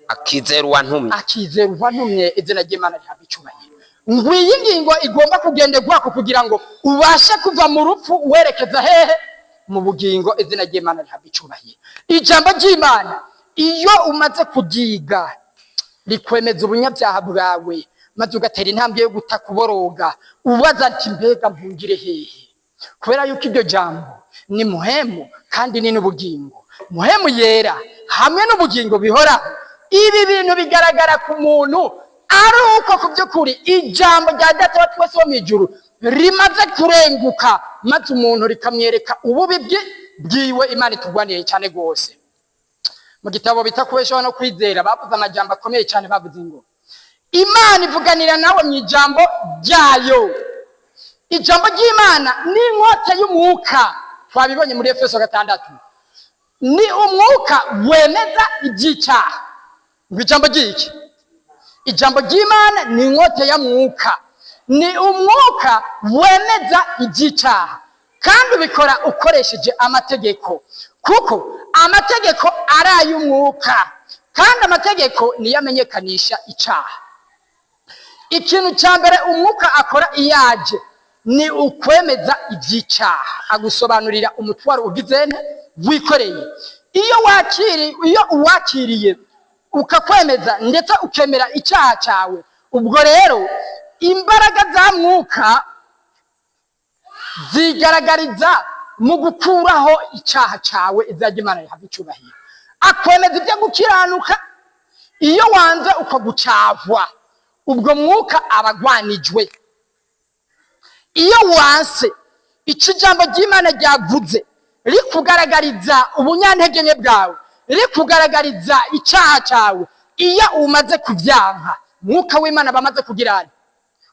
Akizera uwantumye. Akizera uwantumye, izina ry'Imana rihabwa icubahiro. Ngwiyi ngingo igomba kugenderwako kugira ngo ubashe kuva mu rupfu werekeza hehe? Mu bugingo, izina ry'Imana rihabwa icubahiro. Ijambo ry'Imana iyo umaze kuryiga rikwemeza ubunyabyaha bwawe, maze ugatera intambwe yo guta kuboroga, ubaza ati: "Mbega mpungire hehe?" Kubera yuko iryo jambo ni muhemu kandi ni n'ubugingo. Muhemu yera hamwe n'ubugingo bihoraho, ibi bintu bigaragara ku muntu ari uko ku by'ukuri ijambo rya Data wa twese wo mu ijuru rimaze kurenguka, maze umuntu rikamwereka ububi bwe bwiwe. Imana itugwaniye cyane rwose. Mu gitabo bita Kubeshaho no Kwizera bavuze amajambo akomeye cyane. Bavuze ngo Imana ivuganira nawe mu ijambo ryayo. Ijambo ry'Imana ni inkota y'umwuka, twabibonye muri Efeso 6. Ni umwuka wemeza iby'icyaha. Ngo ijambo ry'iki? Ijambo ry'Imana ni inkota ya mwuka, ni umwuka wemeza iby'icyaha, kandi ubikora ukoresheje amategeko, kuko amategeko ari ay'umwuka, kandi amategeko niyo amenyekanisha icyaha. Ikintu cya mbere umwuka akora iyo aje ni ukwemeza iby'icyaha, agusobanurira umutwaro ugize wikoreye. Iyo uwakiriye ukakwemeza ndetse ukemera icyaha cyawe, ubwo rero imbaraga za mwuka zigaragariza mu gukuraho icyaha cyawe. Izajya Imana ihabwa icyubahiro. Akwemeza ibyo gukiranuka. Iyo wanze ukagucahwa, ubwo mwuka aba agwanijwe. Iyo wanse icyo ijambo ry'Imana ryavuze rikugaragariza ubunyantege nke bwawe, rikugaragariza icyaha cyawe, iyo umaze kubyanka, mwuka w'Imana bamaze kugira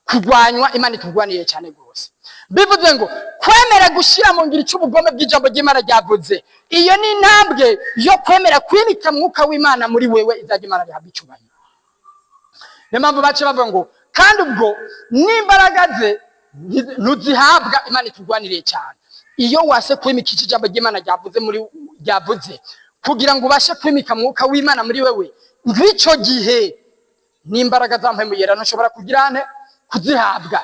kurwanywa. Imana itugwaniye cyane rwose. Bivuze ngo kwemera gushyira mu ngiro ic'ubugome bw'ijambo ry'Imana ryavuze, iyo ni intambwe yo kwemera kwimika mwuka w'Imana muri wewe. Izajya Imana rihabwa icyubahiro. Niyo mpamvu bace bavuga ngo kandi ubwo n'imbaraga ze ntuzihabwa. Imana itugwaniriye cyane. Iyo wase kwimika iki ijambo ry'Imana ryavuze muri ryavuze kugira ngo ubashe kwimika mwuka w'Imana muri wewe, ng'icyo gihe n'imbaraga za Mpwemu Yera ntushobora kugira nte? Kuzihabwa.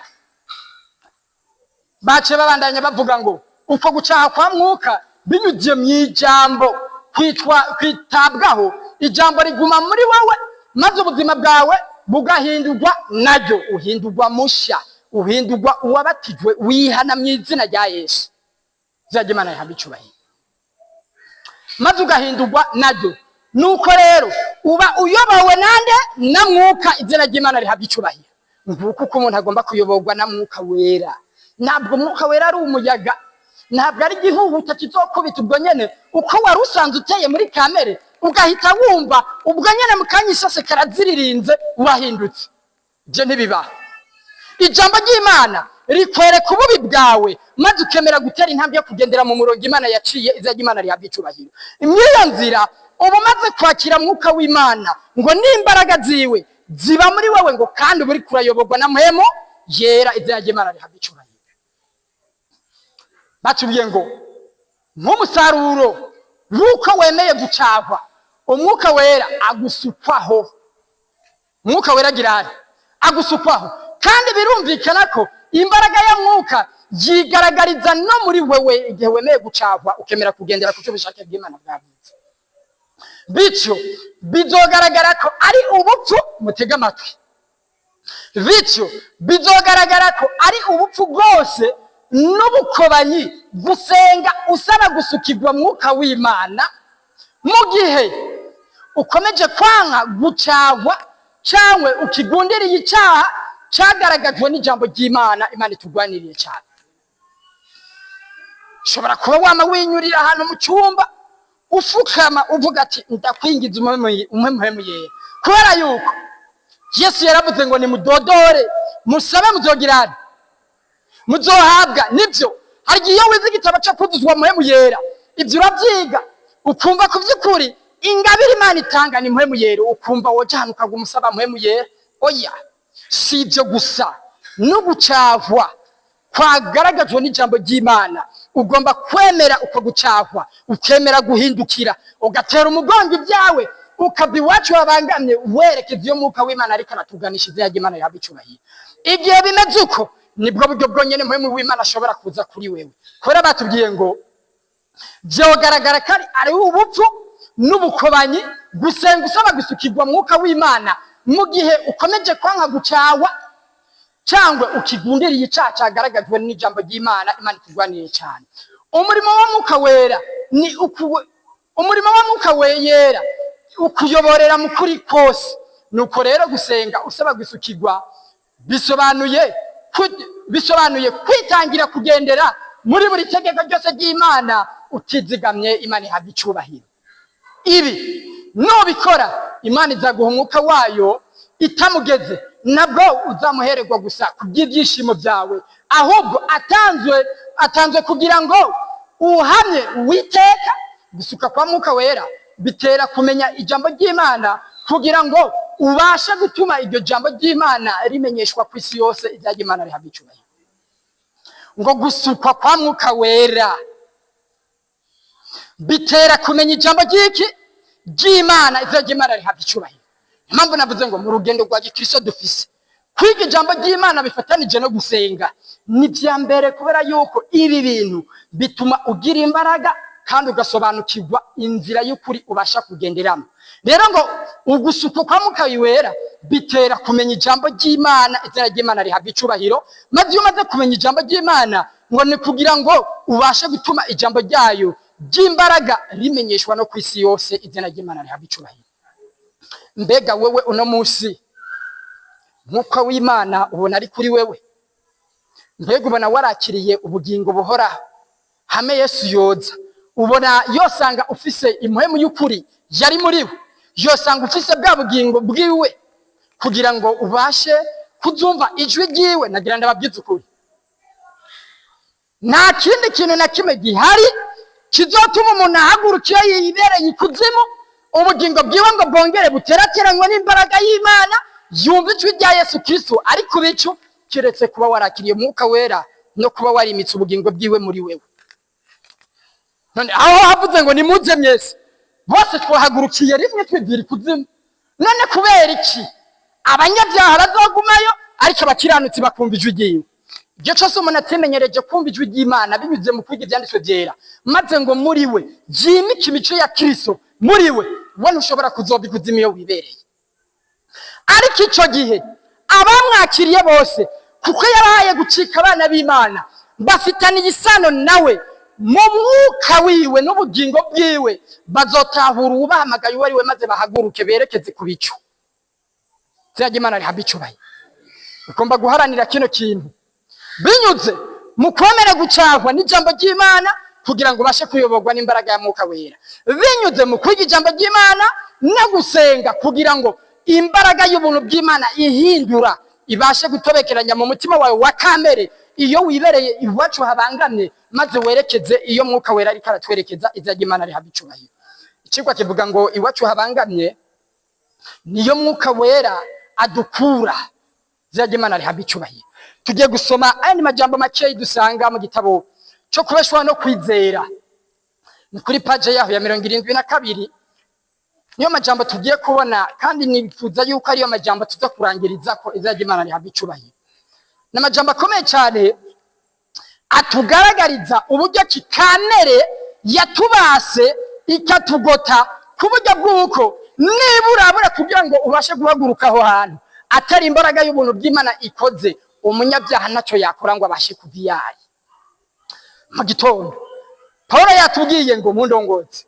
Bace babandanya bavuga ngo uko gucaha kwa mwuka binyuze mu ijambo kwitwa kwitabwaho, ijambo riguma muri wowe, maze ubuzima bwawe bugahindurwa naryo, uhindurwa musha, uhindurwa uwabatijwe wihana mu izina rya Yesu, izina ry'Imana rihabwa icubahiro, maze ugahindurwa naryo. Nuko rero uba uyobowe nande? Na mwuka, izina ry'Imana rihabwa icubahiro. Nguko uko umuntu agomba kuyoborwa na Mwuka Wera. Ntabwo Mwuka Wera ari umuyaga, ntabwo ari igihuhuta kizokubita ubwo nyene uko wari usanzwe uteye muri kamere, ugahita wumva ubwo nyene mu kanya isose karaziririnze wahindutse. Ibyo ntibibaho. Ijambo ry'Imana rikwereka ububi bwawe, maze ukemera gutera intambwe yo kugendera mu murongo Imana yaciye. Izina ry'Imana rihabwa icubahiro. Mw'iyo nzira uba umaze kwakira Mwuka w'Imana, ngo n'imbaraga ziwe ziba muri wowe, ngo kandi uba uriko urayoborwa na Mpwemu Yera. Izina ry'Imana rihabwa icubahiro. Batubwiye ngo nk'umusaruro w'uko wemeye gucahwa, Umwuka Wera agusukwaho. Umwuka Wera agira ati agusukwaho, kandi birumvikana ko imbaraga ya mwuka yigaragariza no muri wewe igihe wemeye gucahwa, ukemera kugendera ku cyo ubushake bw'Imana bwavutse. Bityo bizogaragara ko ari ubupfu. Mutege amatwi. Bityo bizogaragara ko ari ubupfu bwose n'ubukobanyi gusenga usaba gusukirwa Mwuka w'Imana mu gihe ukomeje kwanka gucahwa cyangwa ukigundiriye icyaha cyagaragajwe n'ijambo ry'Imana. Imana itugwaniriye cyane. Ushobora kuba wama winyurira ahantu mu cyumba, ufukama, uvuga ati: "Ndakwingiza umpe Mpwemu Yera," kubera yuko Yesu yaravuze ngo nimudodore, musabe, muzogirana, muzohabwa. Nibyo, hari igihe iyo wize igitabo cyo kuzuzwa Mpwemu Yera, ibyo urabyiga ukumva ku by'ukuri ingabire Imana itanga ni Mpwemu Yera, ukumva woja ahantu ukaguma usaba Mpwemu Yera. Oya, si ibyo gusa, no gucahwa kwagaragajwe n'ijambo ry'Imana, ugomba kwemera uko gucahwa, ukemera guhindukira, ugatera umugongo ibyawe, ukava iwacu wabangamye, werekeza iyo Mwuka w'Imana ariko aratuganisha. Izina ry'Imana yahabwa icyubahiro. Igihe bimeze uko, nibwo buryo bwonyene Mpwemu w'Imana ashobora kuza kuri wewe, kubera batubwiye ngo byogaragara ko ari ubupfu n'ubukobanyi gusenga usaba gusukirwa Mwuka w'Imana mu gihe ukomeje kwanka gucawa cyangwa ukigundiriye icyaha cyagaragajwe n'ijambo ry'Imana. Imana ikugwaniriye cyane. Umurimo wa Mwuka Wera ni umurimo wa Mwuka Yera ukuyoborera mu kuri kose. Nuko rero gusenga usaba gusukirwa bisobanuye kwitangira kugendera muri buri tegeko ryose ry'Imana utizigamye. Imana ihabwa icyubahiro. Ibi nubikora, Imana izaguha Umwuka wayo itamugeze. Nabwo uzamuhererwa gusa ku by'ibyishimo byawe, ahubwo atanzwe kugira ngo uhamye Uwiteka. Gusuka kwa Mwuka Wera bitera kumenya ijambo ry'Imana kugira ngo ubashe gutuma iryo jambo ry'Imana rimenyeshwa ku isi yose. Izina ry'Imana rihabwa icyubahiro. Ngo gusukwa kwa Mwuka Wera bitera kumenya ijambo ry'iki? Ry'Imana. Izina ry'Imana rihabwa icyubahiro. Impamvu navuze ngo mu rugendo rwa gikristo dufise, kwiga ijambo ry'Imana bifatanije no gusenga ni ibya mbere, kubera yuko ibi bintu bituma ugira imbaraga kandi ugasobanukirwa inzira y'ukuri ubasha kugenderamo. Rero ngo ugusuka kwa Mwuka Wera bitera kumenya ijambo ry'Imana. Izina ry'Imana rihabwa icubahiro. Maze iyo umaze kumenya ijambo ry'Imana, ngo ni kugira ngo ubashe gutuma ijambo ryayo ry'imbaraga rimenyeshwa no ku isi yose. Izina ry'Imana rihabwa icubahiro. Mbega wewe uno munsi Mwuka w'Imana ubona ari kuri wewe? Mbega ubona warakiriye ubugingo buhoraho? Hame Yesu yoza, ubona yosanga ufise impwemu y'ukuri yari muri we? Yosanga ufise bwa bugingo bwiwe kugira ngo ubashe kuzumva ijwi ryiwe? Nagira ndababwize ukuri, nta kindi kintu na kimwe gihari kizotuma umuntu ahaguruka iyo yibereye ikuzimu, ubugingo bwiwe ngo bwongere buterateranywe n'imbaraga y'Imana, yumva ijwi rya Yesu Kristo ari ku bicu, keretse kuba warakiriye Umwuka Wera no kuba warimitse ubugingo bwiwe muri wewe. None aho havuze ngo nimuze mwese, bose twahagurukiye rimwe twibwira ikuzimu. None kubera iki abanyabyaha bazogumayo ariko abakiranutsi bakumva ijwi ryiwe? Igihe cyose umuntu atimenyereje kumva ijwi ry'Imana binyuze mu kwiga ibyanditswe byera, maze ngo muri we yimike imico ya Kristo muri we, we ntushobora kuzoba ikuzimu iyo wibereye. Ariko icyo gihe abamwakiriye bose, kuko yabahaye gucika abana b'Imana, bafitaniye isano nawe mu mwuka wiwe n'ubugingo bwiwe, bazotahura uwubahamagaye uwo ari we, maze bahaguruke berekeze ku bicu. Izina ry'Imana rihabwa icyubahiro. Ugomba guharanira kino kintu binyuze mu kwemera gucahwa n'ijambo ry'Imana kugira ngo ubashe kuyoborwa n'imbaraga ya Mwuka Wera, binyuze mu kwiga ijambo ry'Imana no gusenga kugira ngo imbaraga y'ubuntu bw'Imana ihindura ibashe gutobekeranya mu mutima wawe wa kamere iyo wibereye iwacu habangamye, maze werekeze iyo Mwuka Wera ariko aratwerekeza. Izina ry'Imana rihabwa icubahiro. Icigwa kivuga ngo iwacu habangamye niyo Mwuka Wera adukura. Izina ry'Imana rihabwa icubahiro. Tugiye gusoma ayandi majambo makeyi dusanga mu gitabo cyo kubeshwaho no kwizera, ni kuri page yaho ya 72. Niyo majambo tugiye kubona, kandi nifuza yuko ariyo majambo tuza kurangiriza ko. Izina ry'Imana rihabwa icubahiro. Ni amajambo akomeye cyane atugaragariza uburyo ki kamere yatubase ikatugota, ku buryo bw'uko niba urabura kugira ngo ubashe guhaguruka aho hantu atari imbaraga y'ubuntu bw'Imana ikoze, umunyabyaha ntacyo yakora ngo abashe kuva iyayi. Mu gitondo Paul yatubwiye ngo mu ndongozi,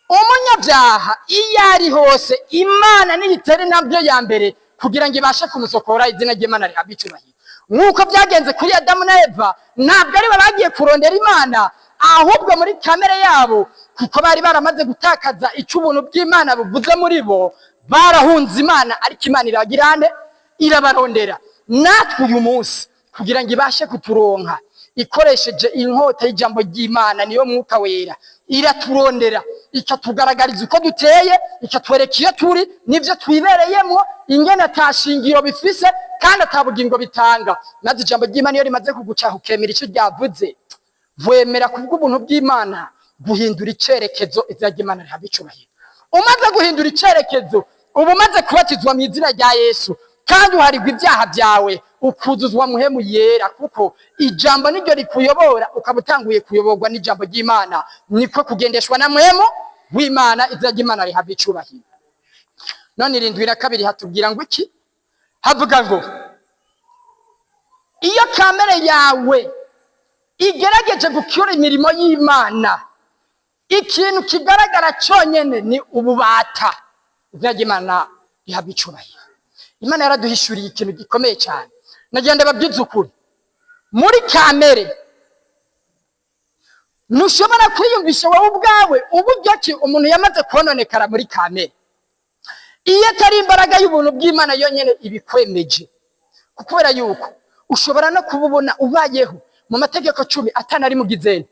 umunyabyaha iyo ari hose, Imana niyitera intambwe ya mbere kugira ngo ibashe kumusokora. Izina ry'Imana rihabwe icubahiro. Nk'uko byagenze kuri Adamu na Eva, ntabwo ari bo bagiye kurondera Imana, ahubwo muri kamere yabo, kuko bari baramaze gutakaza icyo ubuntu bw'Imana buvuze muri bo. Barahunze Imana, ariko Imana iragirane irabarondera. Natwe uyu munsi, kugira ngo ibashe kuturonka ikoresheje inkota y'ijambo ry'Imana, niyo Mwuka Wera, iraturondera, ikatugaragariza uko duteye, ikatwereka iyo turi n'ibyo twibereyemo, ingene ata shingiro bifise kandi ata bugingo bitanga. Maze ijambo ry'Imana iyo rimaze kugucaha, ukemera icyo ryavuze, wemera kubw'ubuntu bw'Imana guhindura icerekezo, izina ry'Imana rihabwa icubahiro. Umaze guhindura icerekezo, uba umaze kubatizwa mu izina rya Yesu, kandi uharirwa ibyaha byawe, ukuzuzwa Muhemu Yera, kuko ijambo niryo rikuyobora. Ukaba utanguye kuyoborwa n'ijambo ry'Imana, niko kugendeshwa na Muhemu w'Imana. Izina ry'Imana rihabwa icubahiro. None 72 hatubwira ngo iki? Havuga ngo iyo kamere yawe igerageje gukora imirimo y'Imana, ikintu kigaragara cyonyine ni ububata. Izina ry'Imana rihabwa icubahiro. Imana yaraduhishuriye ikintu gikomeye cyane. Nagenda babwiza ukuri, muri kamere ntushobora kwiyumvisha wowe ubwawe uburyo ki umuntu yamaze kononekara muri kamere, iyo atari imbaraga y'ubuntu bw'Imana yonyine ibikwemeje. Kubera yuko ushobora no kuba ubona ubayeho mu mategeko 10 atanari mu gizeni,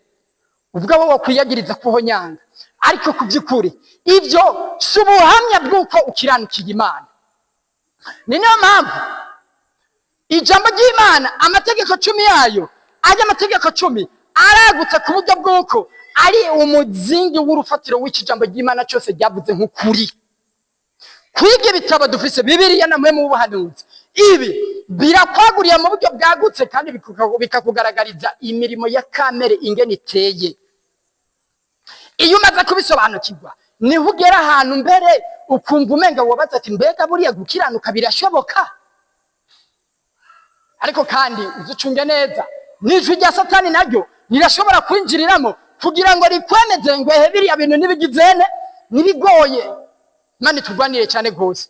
ubwo wowe wakwiyagiriza kuhonyanga, ariko ku by'ukuri ibyo si ubuhamya bw'uko ukiranukiye Imana. Ni niyo mpamvu ijambo ry'Imana, amategeko 10 yayo, ajya amategeko 10 aragutse ku buryo bw'uko ari umuzingi w'urufatiro w'iki jambo ry'Imana cyose ryavuze nk'ukuri. Kwiga ibitabo dufise, Bibiliya na mwe mu buhanuzi, ibi birakwaguriye mu buryo bwagutse, kandi bikakugaragariza imirimo ya kamere ingene iteye. Iyo umaze kubisobanukirwa, niho ugera ahantu mbere ukumva umenga wabaza ati: "Mbega buriya gukiranuka birashoboka?" Ariko kandi uzucunge neza, n'ijwi rya Satani naryo rirashobora kwinjiriramo kugira ngo rikwemeze ngo ehe, biriya bintu ntibigizene, ntibigoye. Imana iturwanire cyane rwose.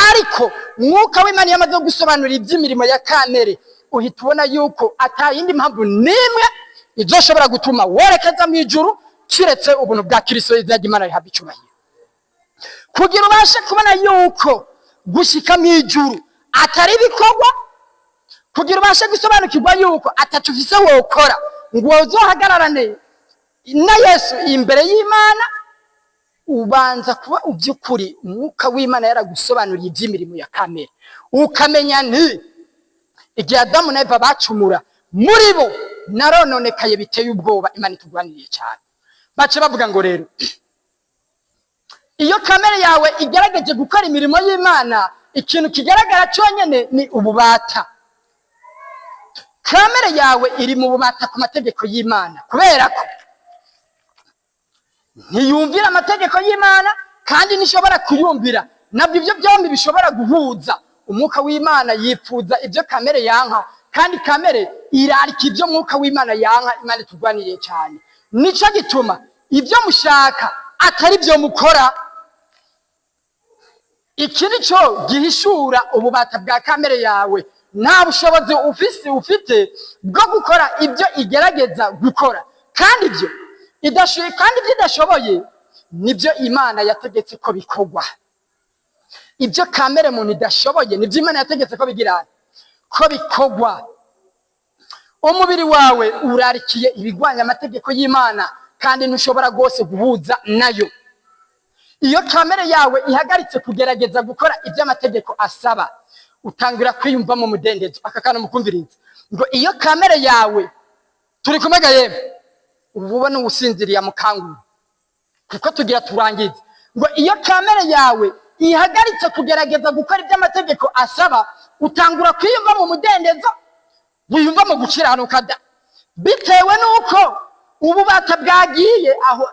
Ariko Mwuka w'Imana iyo amaze gusobanura iby'imirimo ya kamere, uhita ubona yuko atayindi mpamvu n'imwe izoshobora gutuma werekeza mu ijuru kiretse ubuntu bwa Kristo. Izina ry'Imana rihabwa icyubahiro. Kugira ubashe kubona yuko gushika mu ijuru atari ibikorwa, kugira ubashe gusobanukirwa yuko atacu ufise wokora ngo uzohagararane na Yesu imbere y'Imana, ubanza kuba uby'ukuri Umwuka w'Imana yaragusobanuriye iby'imirimo ya kamere, ukamenya nti igihe Adamu na Eva bacumura, muri bo narononekaye biteye ubwoba. Imana itugwaniriye cyane. Bace bavuga ngo rero iyo kamere yawe igerageje gukora imirimo y'Imana, ikintu kigaragara cyonyine ni ububata. Kamere yawe iri mu bubata ku mategeko y'Imana, kubera ko ntiyumvira amategeko y'Imana kandi ntishobora kuyumvira. Nabwo ibyo byombi bishobora guhuza. Umwuka w'Imana yipfuza ibyo kamere yanka, kandi kamere irarika ibyo Mwuka w'Imana yanka. Imana itugwaniriye cyane. Nico gituma ibyo mushaka atari byo mukora. Iki ni cyo gihishura ububata bwa kamere yawe. Nta bushobozi ufite bwo gukora ibyo igerageza gukora, kandi ibyo idashoboye, kandi ibyo idashoboye nibyo Imana yategetse ko bikorwa. Ibyo kamere muntu idashoboye nibyo Imana yategetse ko bigira, ko bikorwa. Umubiri wawe urarikiye ibigwanya amategeko y'Imana, kandi ntushobora rwose guhuza nayo. Iyo kamere yawe ihagaritse kugerageza gukora ibyo amategeko asaba, utangira kwiyumvamo umudendezo. Aka kantu mukumviriza, ngo iyo kamere yawe, turi kumega yemwe, ubu ubona uwusinziriye mukangura, kuko tugira turangize, ngo iyo kamere yawe ihagaritse kugerageza gukora ibyo amategeko asaba, utangura kwiyumva mu mudendezo, wiyumva mu gukiranuka da, bitewe n'uko ububata bwagiye aho,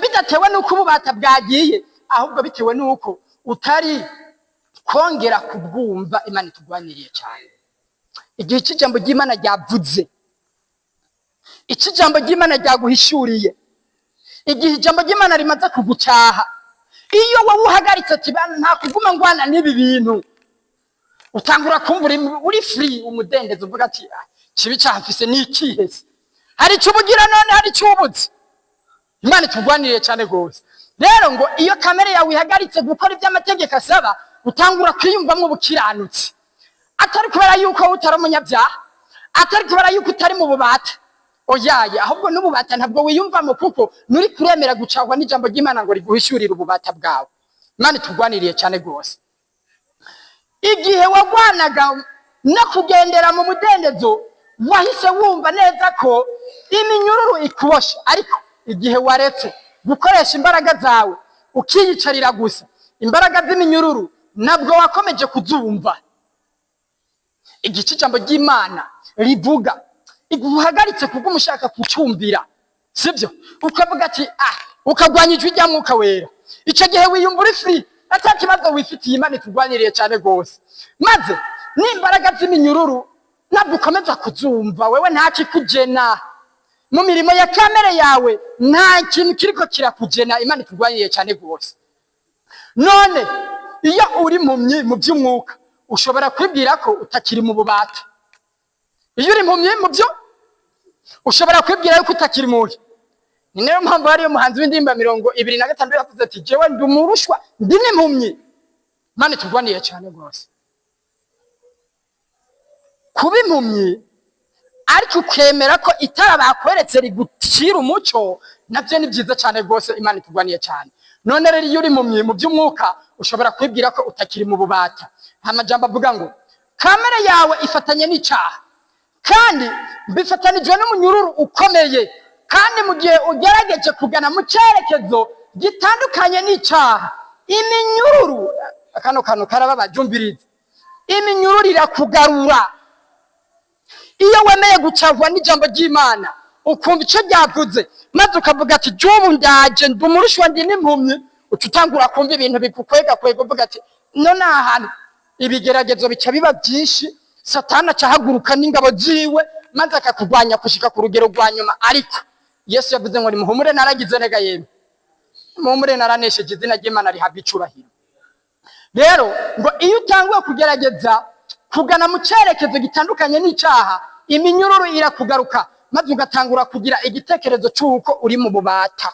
bidatewe n'uko ububata bwagiye, ahubwo bitewe n'uko utari kongera kubwumva. Imana itugwaniriye cyane. Igihe cy'ijambo ry'Imana ryavuze, icyo ijambo ry'Imana ryaguhishuriye, igihe ijambo ry'Imana rimaze kugucaha, iyo wowe uhagaritse ati nta kuguma ngwana n'ibi bintu, utangura kumva uri free, umudendezo, uvuga ati: "Ah, kibi cyamfise ni ikihe se?" Hari icyo ubugira none, hari icyo ubuze. Imana itugwaniriye cyane rwose. Rero ngo iyo kamere yawe ihagaritse gukora ibyo amategeko asaba, utangura kwiyumvamwo ubukiranutsi, atari kubera yuko utari umunyabyaha, atari kubera yuko utari mu bubata, oyaye, ahubwo n'ububata ntabwo wiyumvamo, kuko nuri kuremera gucahwa n'ijambo ry'Imana ngo riguhishurire ububata bwawe. Imana itugwaniriye cyane rwose. Igihe wagwanaga no kugendera mu mudendezo, wahise wumva neza ko iminyururu ikuboshe. Ariko igihe waretse gukoresha imbaraga zawe, ukiyicarira gusa, imbaraga z'iminyururu ntabwo wakomeje kuzumva. Igice ijambo ry'Imana rivuga iguhagaritse kubwo umushaka kucyumvira, sibyo? Ukavuga ati ah, ukagwanya ijwi rya Mwuka Wera. Icyo gihe wiyumva uri free, ata kibazo wifitiye. Imana itugwaniriye cyane rwose. Maze n'imbaraga z'iminyururu ntabwo ukomeza kuzumva. Wewe nta kikugena mu mirimo ya kamere yawe, nta kintu kiriko kirakugena. Imana itugwaniriye cyane rwose. None iyo uri impumyi mu by'umwuka, ushobora kwibwira ko utakiri mu bubata. Iyo uri impumyi mu byo, ushobora kwibwira yuko utakiri mubi. Ni nayo mpamvu hariyo umuhanzi w'indirimbo 26 yavuze ati: "Jewe ndi umurushwa, ndi n'impumyi." Imana itugwaniye cyane rwose. Kuba impumyi ariko ukemera ko itara bakweretse rigucira umuco, nabyo ni byiza cyane rwose. Imana itugwaniye cyane. None rero iyo uri impumyi mu by'umwuka, ushobora kwibwira ko utakiri mu bubata. Amajambo avuga ngo kamere yawe ifatanye n'icyaha kandi bifatanijwe n'umunyururu ukomeye, kandi mu gihe ugerageje kugana mu cyerekezo gitandukanye n'icyaha, iminyururu, kano kantu karababaje, umviriza, iminyururu irakugarura. Iyo wemeye gucahwa n'ijambo ry'Imana, ukumva icyo ryavuze, maze ukavuga ati: "Jubu ndaje, ndi umurushwa, ndi n'impumyi," uca utangura kumva ibintu bigukwega kwega, uvuga ati: "None aha hantu." Ibigeragezo bica biba byinshi, Satani aca ahaguruka n'ingabo ziwe, maze akakugwanya kushika ku rugero rwa nyuma. Ariko Yesu yavuze ngo: "Nimuhumure, naragize nega yemwe, muhumure, naranesheje." Izina ry'Imana rihabwa icubahiro. Rero ngo iyo utanguye kugerageza kugana mu cyerekezo gitandukanye n'icyaha, iminyururu irakugaruka, maze ugatangura kugira igitekerezo cy'uko uri mu bubata.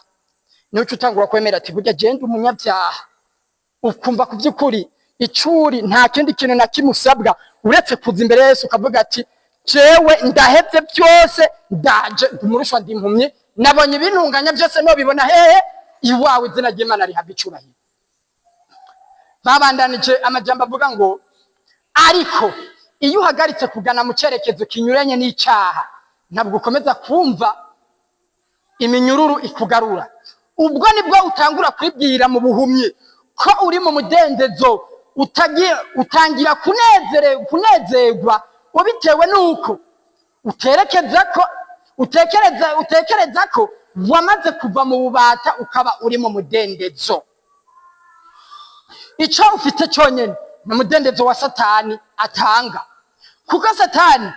Niho uca utangura kwemera ati: "Burya genda umunyabyaha." Ukumva ku by'ukuri icuri nta kindi kintu na kimwe usabwa uretse kuza imbere ya Yesu, ukavuga ati: "Jewe ndahevye byose, ndaje, ndumurushwa, ndi impumyi, nabonye ibintunganya byose nobibona hehe? Iwawe." Izina ry'Imana rihabwa icubahiro. Babandanije amajambo avuga ngo ariko iyo uhagaritse kugana mu cyerekezo kinyuranye n'icyaha, ntabwo ukomeza kumva iminyururu ikugarura. Ubwo nibwo utangura kwibwira mu buhumyi ko uri mu mudendezo. Utangira kunezerwa ubitewe n'uko uterekeza ko utekereza ko wamaze kuva mu bubata, ukaba uri mu mudendezo. Icyo ufite cyonyine ni umudendezo wa Satani atanga, kuko Satani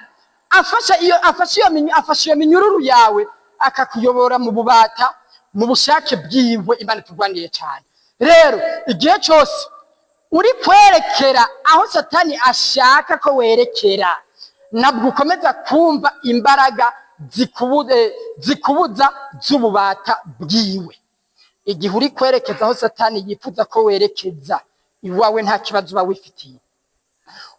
afasha iyo minyururu yawe, akakuyobora mu bubata mu bushake bwiwe. Imana itugwaniye cyane. Rero igihe cyose uri kwerekera aho Satani ashaka ko werekera, ntabwo ukomeza kumva imbaraga zikubuza z'ububata bwiwe. Igihe uri kwerekeza aho Satani yifuza ko werekeza, iwawe nta kibazo uba wifitiye.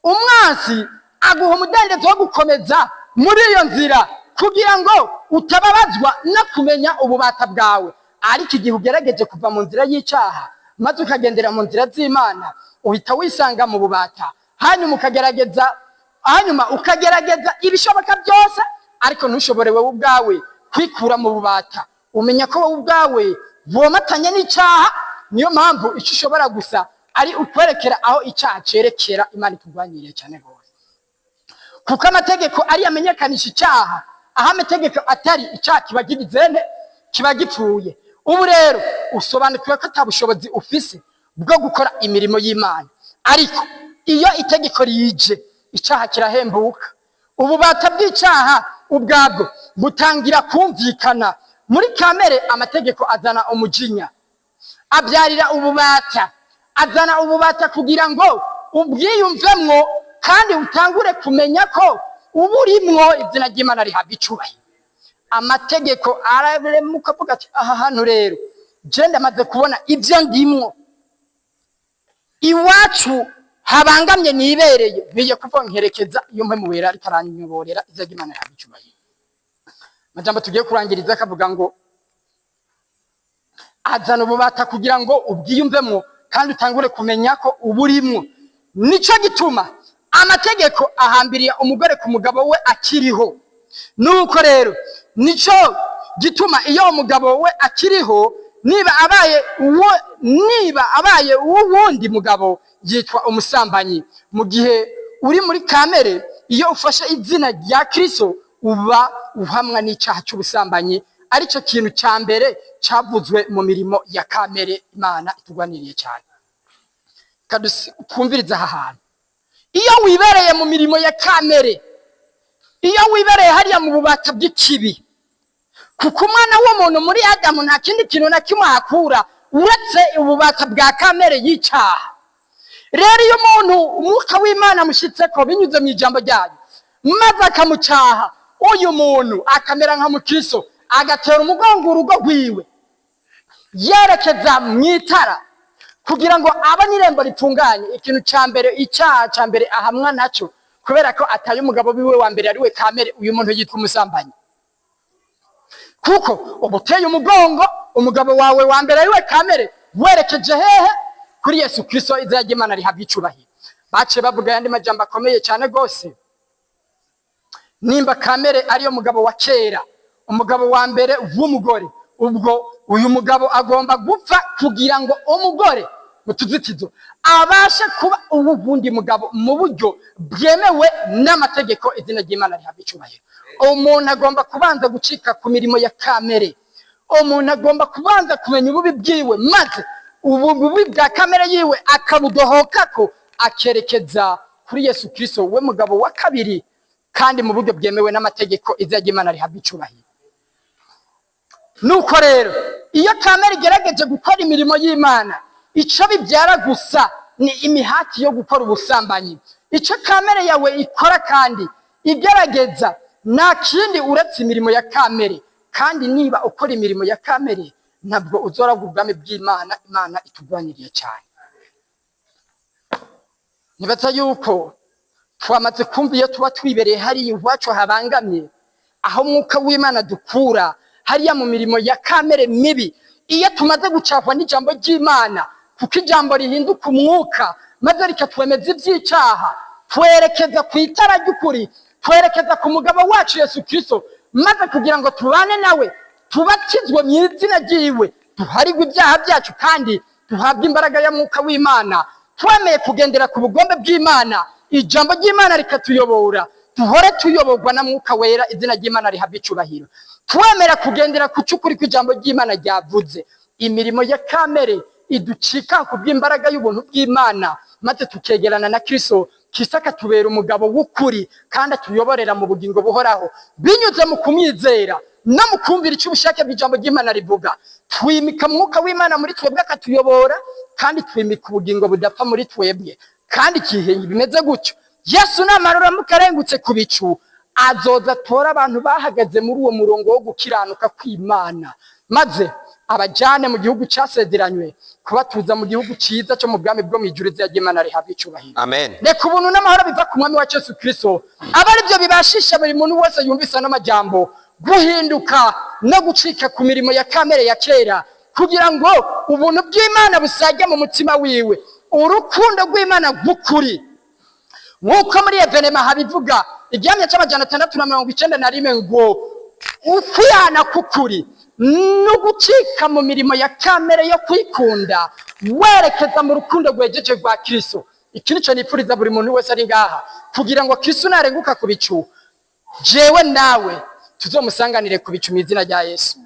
Umwansi aguha umudendezo wo gukomeza muri iyo nzira kugira ngo utababazwa no kumenya ububata bwawe. Ariko igihe ugerageje kuva mu nzira y'icyaha maze ukagendera mu nzira z'Imana, uhita wisanga mu bubata, hanyuma ukagerageza ibishoboka byose, ariko ntushobore wowe ubwawe kwikura mu bubata. Umenya ko wowe ubwawe womatanye n'icyaha. Niyo mpamvu icyo ushobora gusa ari ukwerekera aho icyaha cerekera. Imana itugwanyiriye cyane rwose, kuko amategeko ari amenyekanisha icyaha. Aho amategeko atari, icyaha kiba gigizene, kiba gipfuye. Ubu rero usobanukiwe ko ata bushobozi ufise bwo gukora imirimo y'Imana. Ariko iyo itegeko rije, icyaha kirahembuka. Ububata bw'icyaha ubwabwo butangira kumvikana muri kamere. Amategeko azana umujinya, abyarira ububata, azana ububata kugira ngo ubwiyumvemwo kandi utangure kumenya ko uba urimwo. Izina ry'Imana rihabwa icubahiro. Amategeko araremuka, avuga ati: "Aha hantu rero Je ndamaze kubona ibyo ndimwo iwacu habangamye nibereye, nkwiye kuvuga nkerekeza iyo Mpwemu Wera ariko aranyoborera. Izina ry'Imana rihabwe icubahiro. Amajambo tugiye kurangiriza akavuga ngo azana ububata kugira ngo ubwiyumvemwo kandi utangure kumenya ko uburimwo. Nico gituma amategeko ahambiriye umugore ku mugabo we akiriho. Nuko rero nico gituma iyo umugabo we akiriho, niba abaye uwundi mugabo, yitwa umusambanyi. Mu gihe uri muri kamere, iyo ufashe izina rya Kristo, uba uhamwa n'icyaha cy'ubusambanyi, aricyo kintu cya mbere cyavuzwe mu mirimo ya kamere. Imana itugwaniriye cyane. Twumvirize aha hantu: iyo wibereye mu mirimo ya kamere, iyo wibereye hariya mu bubata bw'ikibi, kuko umwana w'umuntu muri Adamu nta kindi kintu na kimwe ahakura uretse ububata bwa kamere y'icyaha. Rero iyo umuntu Umwuka w'Imana amushyitseko binyuze mu ijambo ryayo, maze akamucyaha, uyu muntu akamera nka mukristo, agatera umugongo urugo rwiwe yerekeza mu itara kugira ngo abone irembo ritunganye, ikintu cya mbere, icyaha cya mbere ahamwa nacyo, kubera ko ataye umugabo wiwe wa mbere ariwe kamere, uyu muntu yitwa umusambanyi, kuko uba uteye umugongo umugabo wawe wa mbere ariwe kamere, werekeje hehe? Kuri Yesu Kristo. Izina ry'Imana rihabwa icubahiro. Baciye bavuga ayandi majambo akomeye cyane rwose: nimba kamere ariyo mugabo wa kera, umugabo wa mbere w'umugore, ubwo uyu mugabo agomba gupfa kugira ngo umugore mu tuzitizo abashe kuba ubu bundi mugabo mu buryo bwemewe n'amategeko. Izina ry'Imana rihabwa icubahiro. Umuntu agomba kubanza gucika ku mirimo ya kamere. Umuntu agomba kubanza kumenya ububi bwiwe, maze ubu bubi bwa kamere yiwe akabudohokako, akerekeza kuri Yesu Kristo, we mugabo wa kabiri, kandi mu buryo bwemewe n'amategeko. Izina ry'Imana rihabwa icubahiro. Nuko rero iyo kamere igerageje gukora imirimo y'Imana, icyo bibyara gusa ni imihati yo gukora ubusambanyi. Icyo kamere yawe ikora kandi igerageza nta kindi uretse imirimo ya kamere. Kandi niba ukora imirimo ya kamere, ntabwo uzoragwa ubwami bw'Imana. Imana itugwaniriye cyane. Nibaza yuko twamaze kumva iyo tuba twibereye hariya iwacu habangamye, aho Umwuka w'Imana dukura hariya mu mirimo ya kamere mibi. Iyo tumaze gucahwa n'ijambo ry'Imana, kuko ijambo rihinduka umwuka maze rikatwemeza iby'icyaha, twerekeza ku itara ry'ukuri, twerekeza ku mugabo wacu Yesu Kristo, maze kugira ngo tubane nawe, tubatizwe mu izina ryiwe, duharigwe ibyaha byacu kandi duhabwe imbaraga ya Mwuka w'Imana. Twemeye kugendera ku bugombe bw'Imana, ijambo ry'Imana rikatuyobora, duhore tuyoborwa na Mwuka Wera. Izina ry'Imana rihabwa icubahiro. Twemera kugendera ku cy'ukuri kw'ijambo ry'Imana ryavuze, imirimo ya kamere iducika ku bw'imbaraga y'ubuntu bw'Imana, maze tukegerana na Kristo. Kristo akatubera umugabo w'ukuri kandi atuyoborera mu bugingo buhoraho binyuze mu kumwizera no mu kumvira icyo ubushake bw'ijambo ry'Imana rivuga. Twimika Mwuka w'Imana muri twebwe akatuyobora, kandi twimika ubugingo budapfa muri twebwe. Kandi igihe bimeze gutyo, Yesu namara uramuka arengutse ku bicu, azoza atora abantu bahagaze muri uwo murongo wo gukiranuka kw'Imana, maze abajane mu gihugu cyasezeranywe, kubatuza mu gihugu cyiza cyo mu bwami bwo mu ijuru. Izina ry'Imana rihabwa icubahiro. Amen. Reka ubuntu n'amahoro biva ku Mwami wacu Yesu Kristo abe ari byo bibashisha buri muntu wese yumvise ano majambo guhinduka no gucika ku mirimo ya kamere ya kera, kugira ngo ubuntu bw'Imana busage mu mutima wiwe, urukundo rw'Imana rw'ukuri, nk'uko muri événement habivuga igihamya c'691 ngo ukwihana k'ukuri no gucika mu mirimo ya kamere yo kwikunda, werekeza mu rukundo rwejeje rwa Kristo. Iki nico nipfuriza buri muntu wese ari ngaha, kugira ngo Kristo narenguka ku bicu, jewe nawe tuzomusanganire ku bicu mu izina rya Yesu.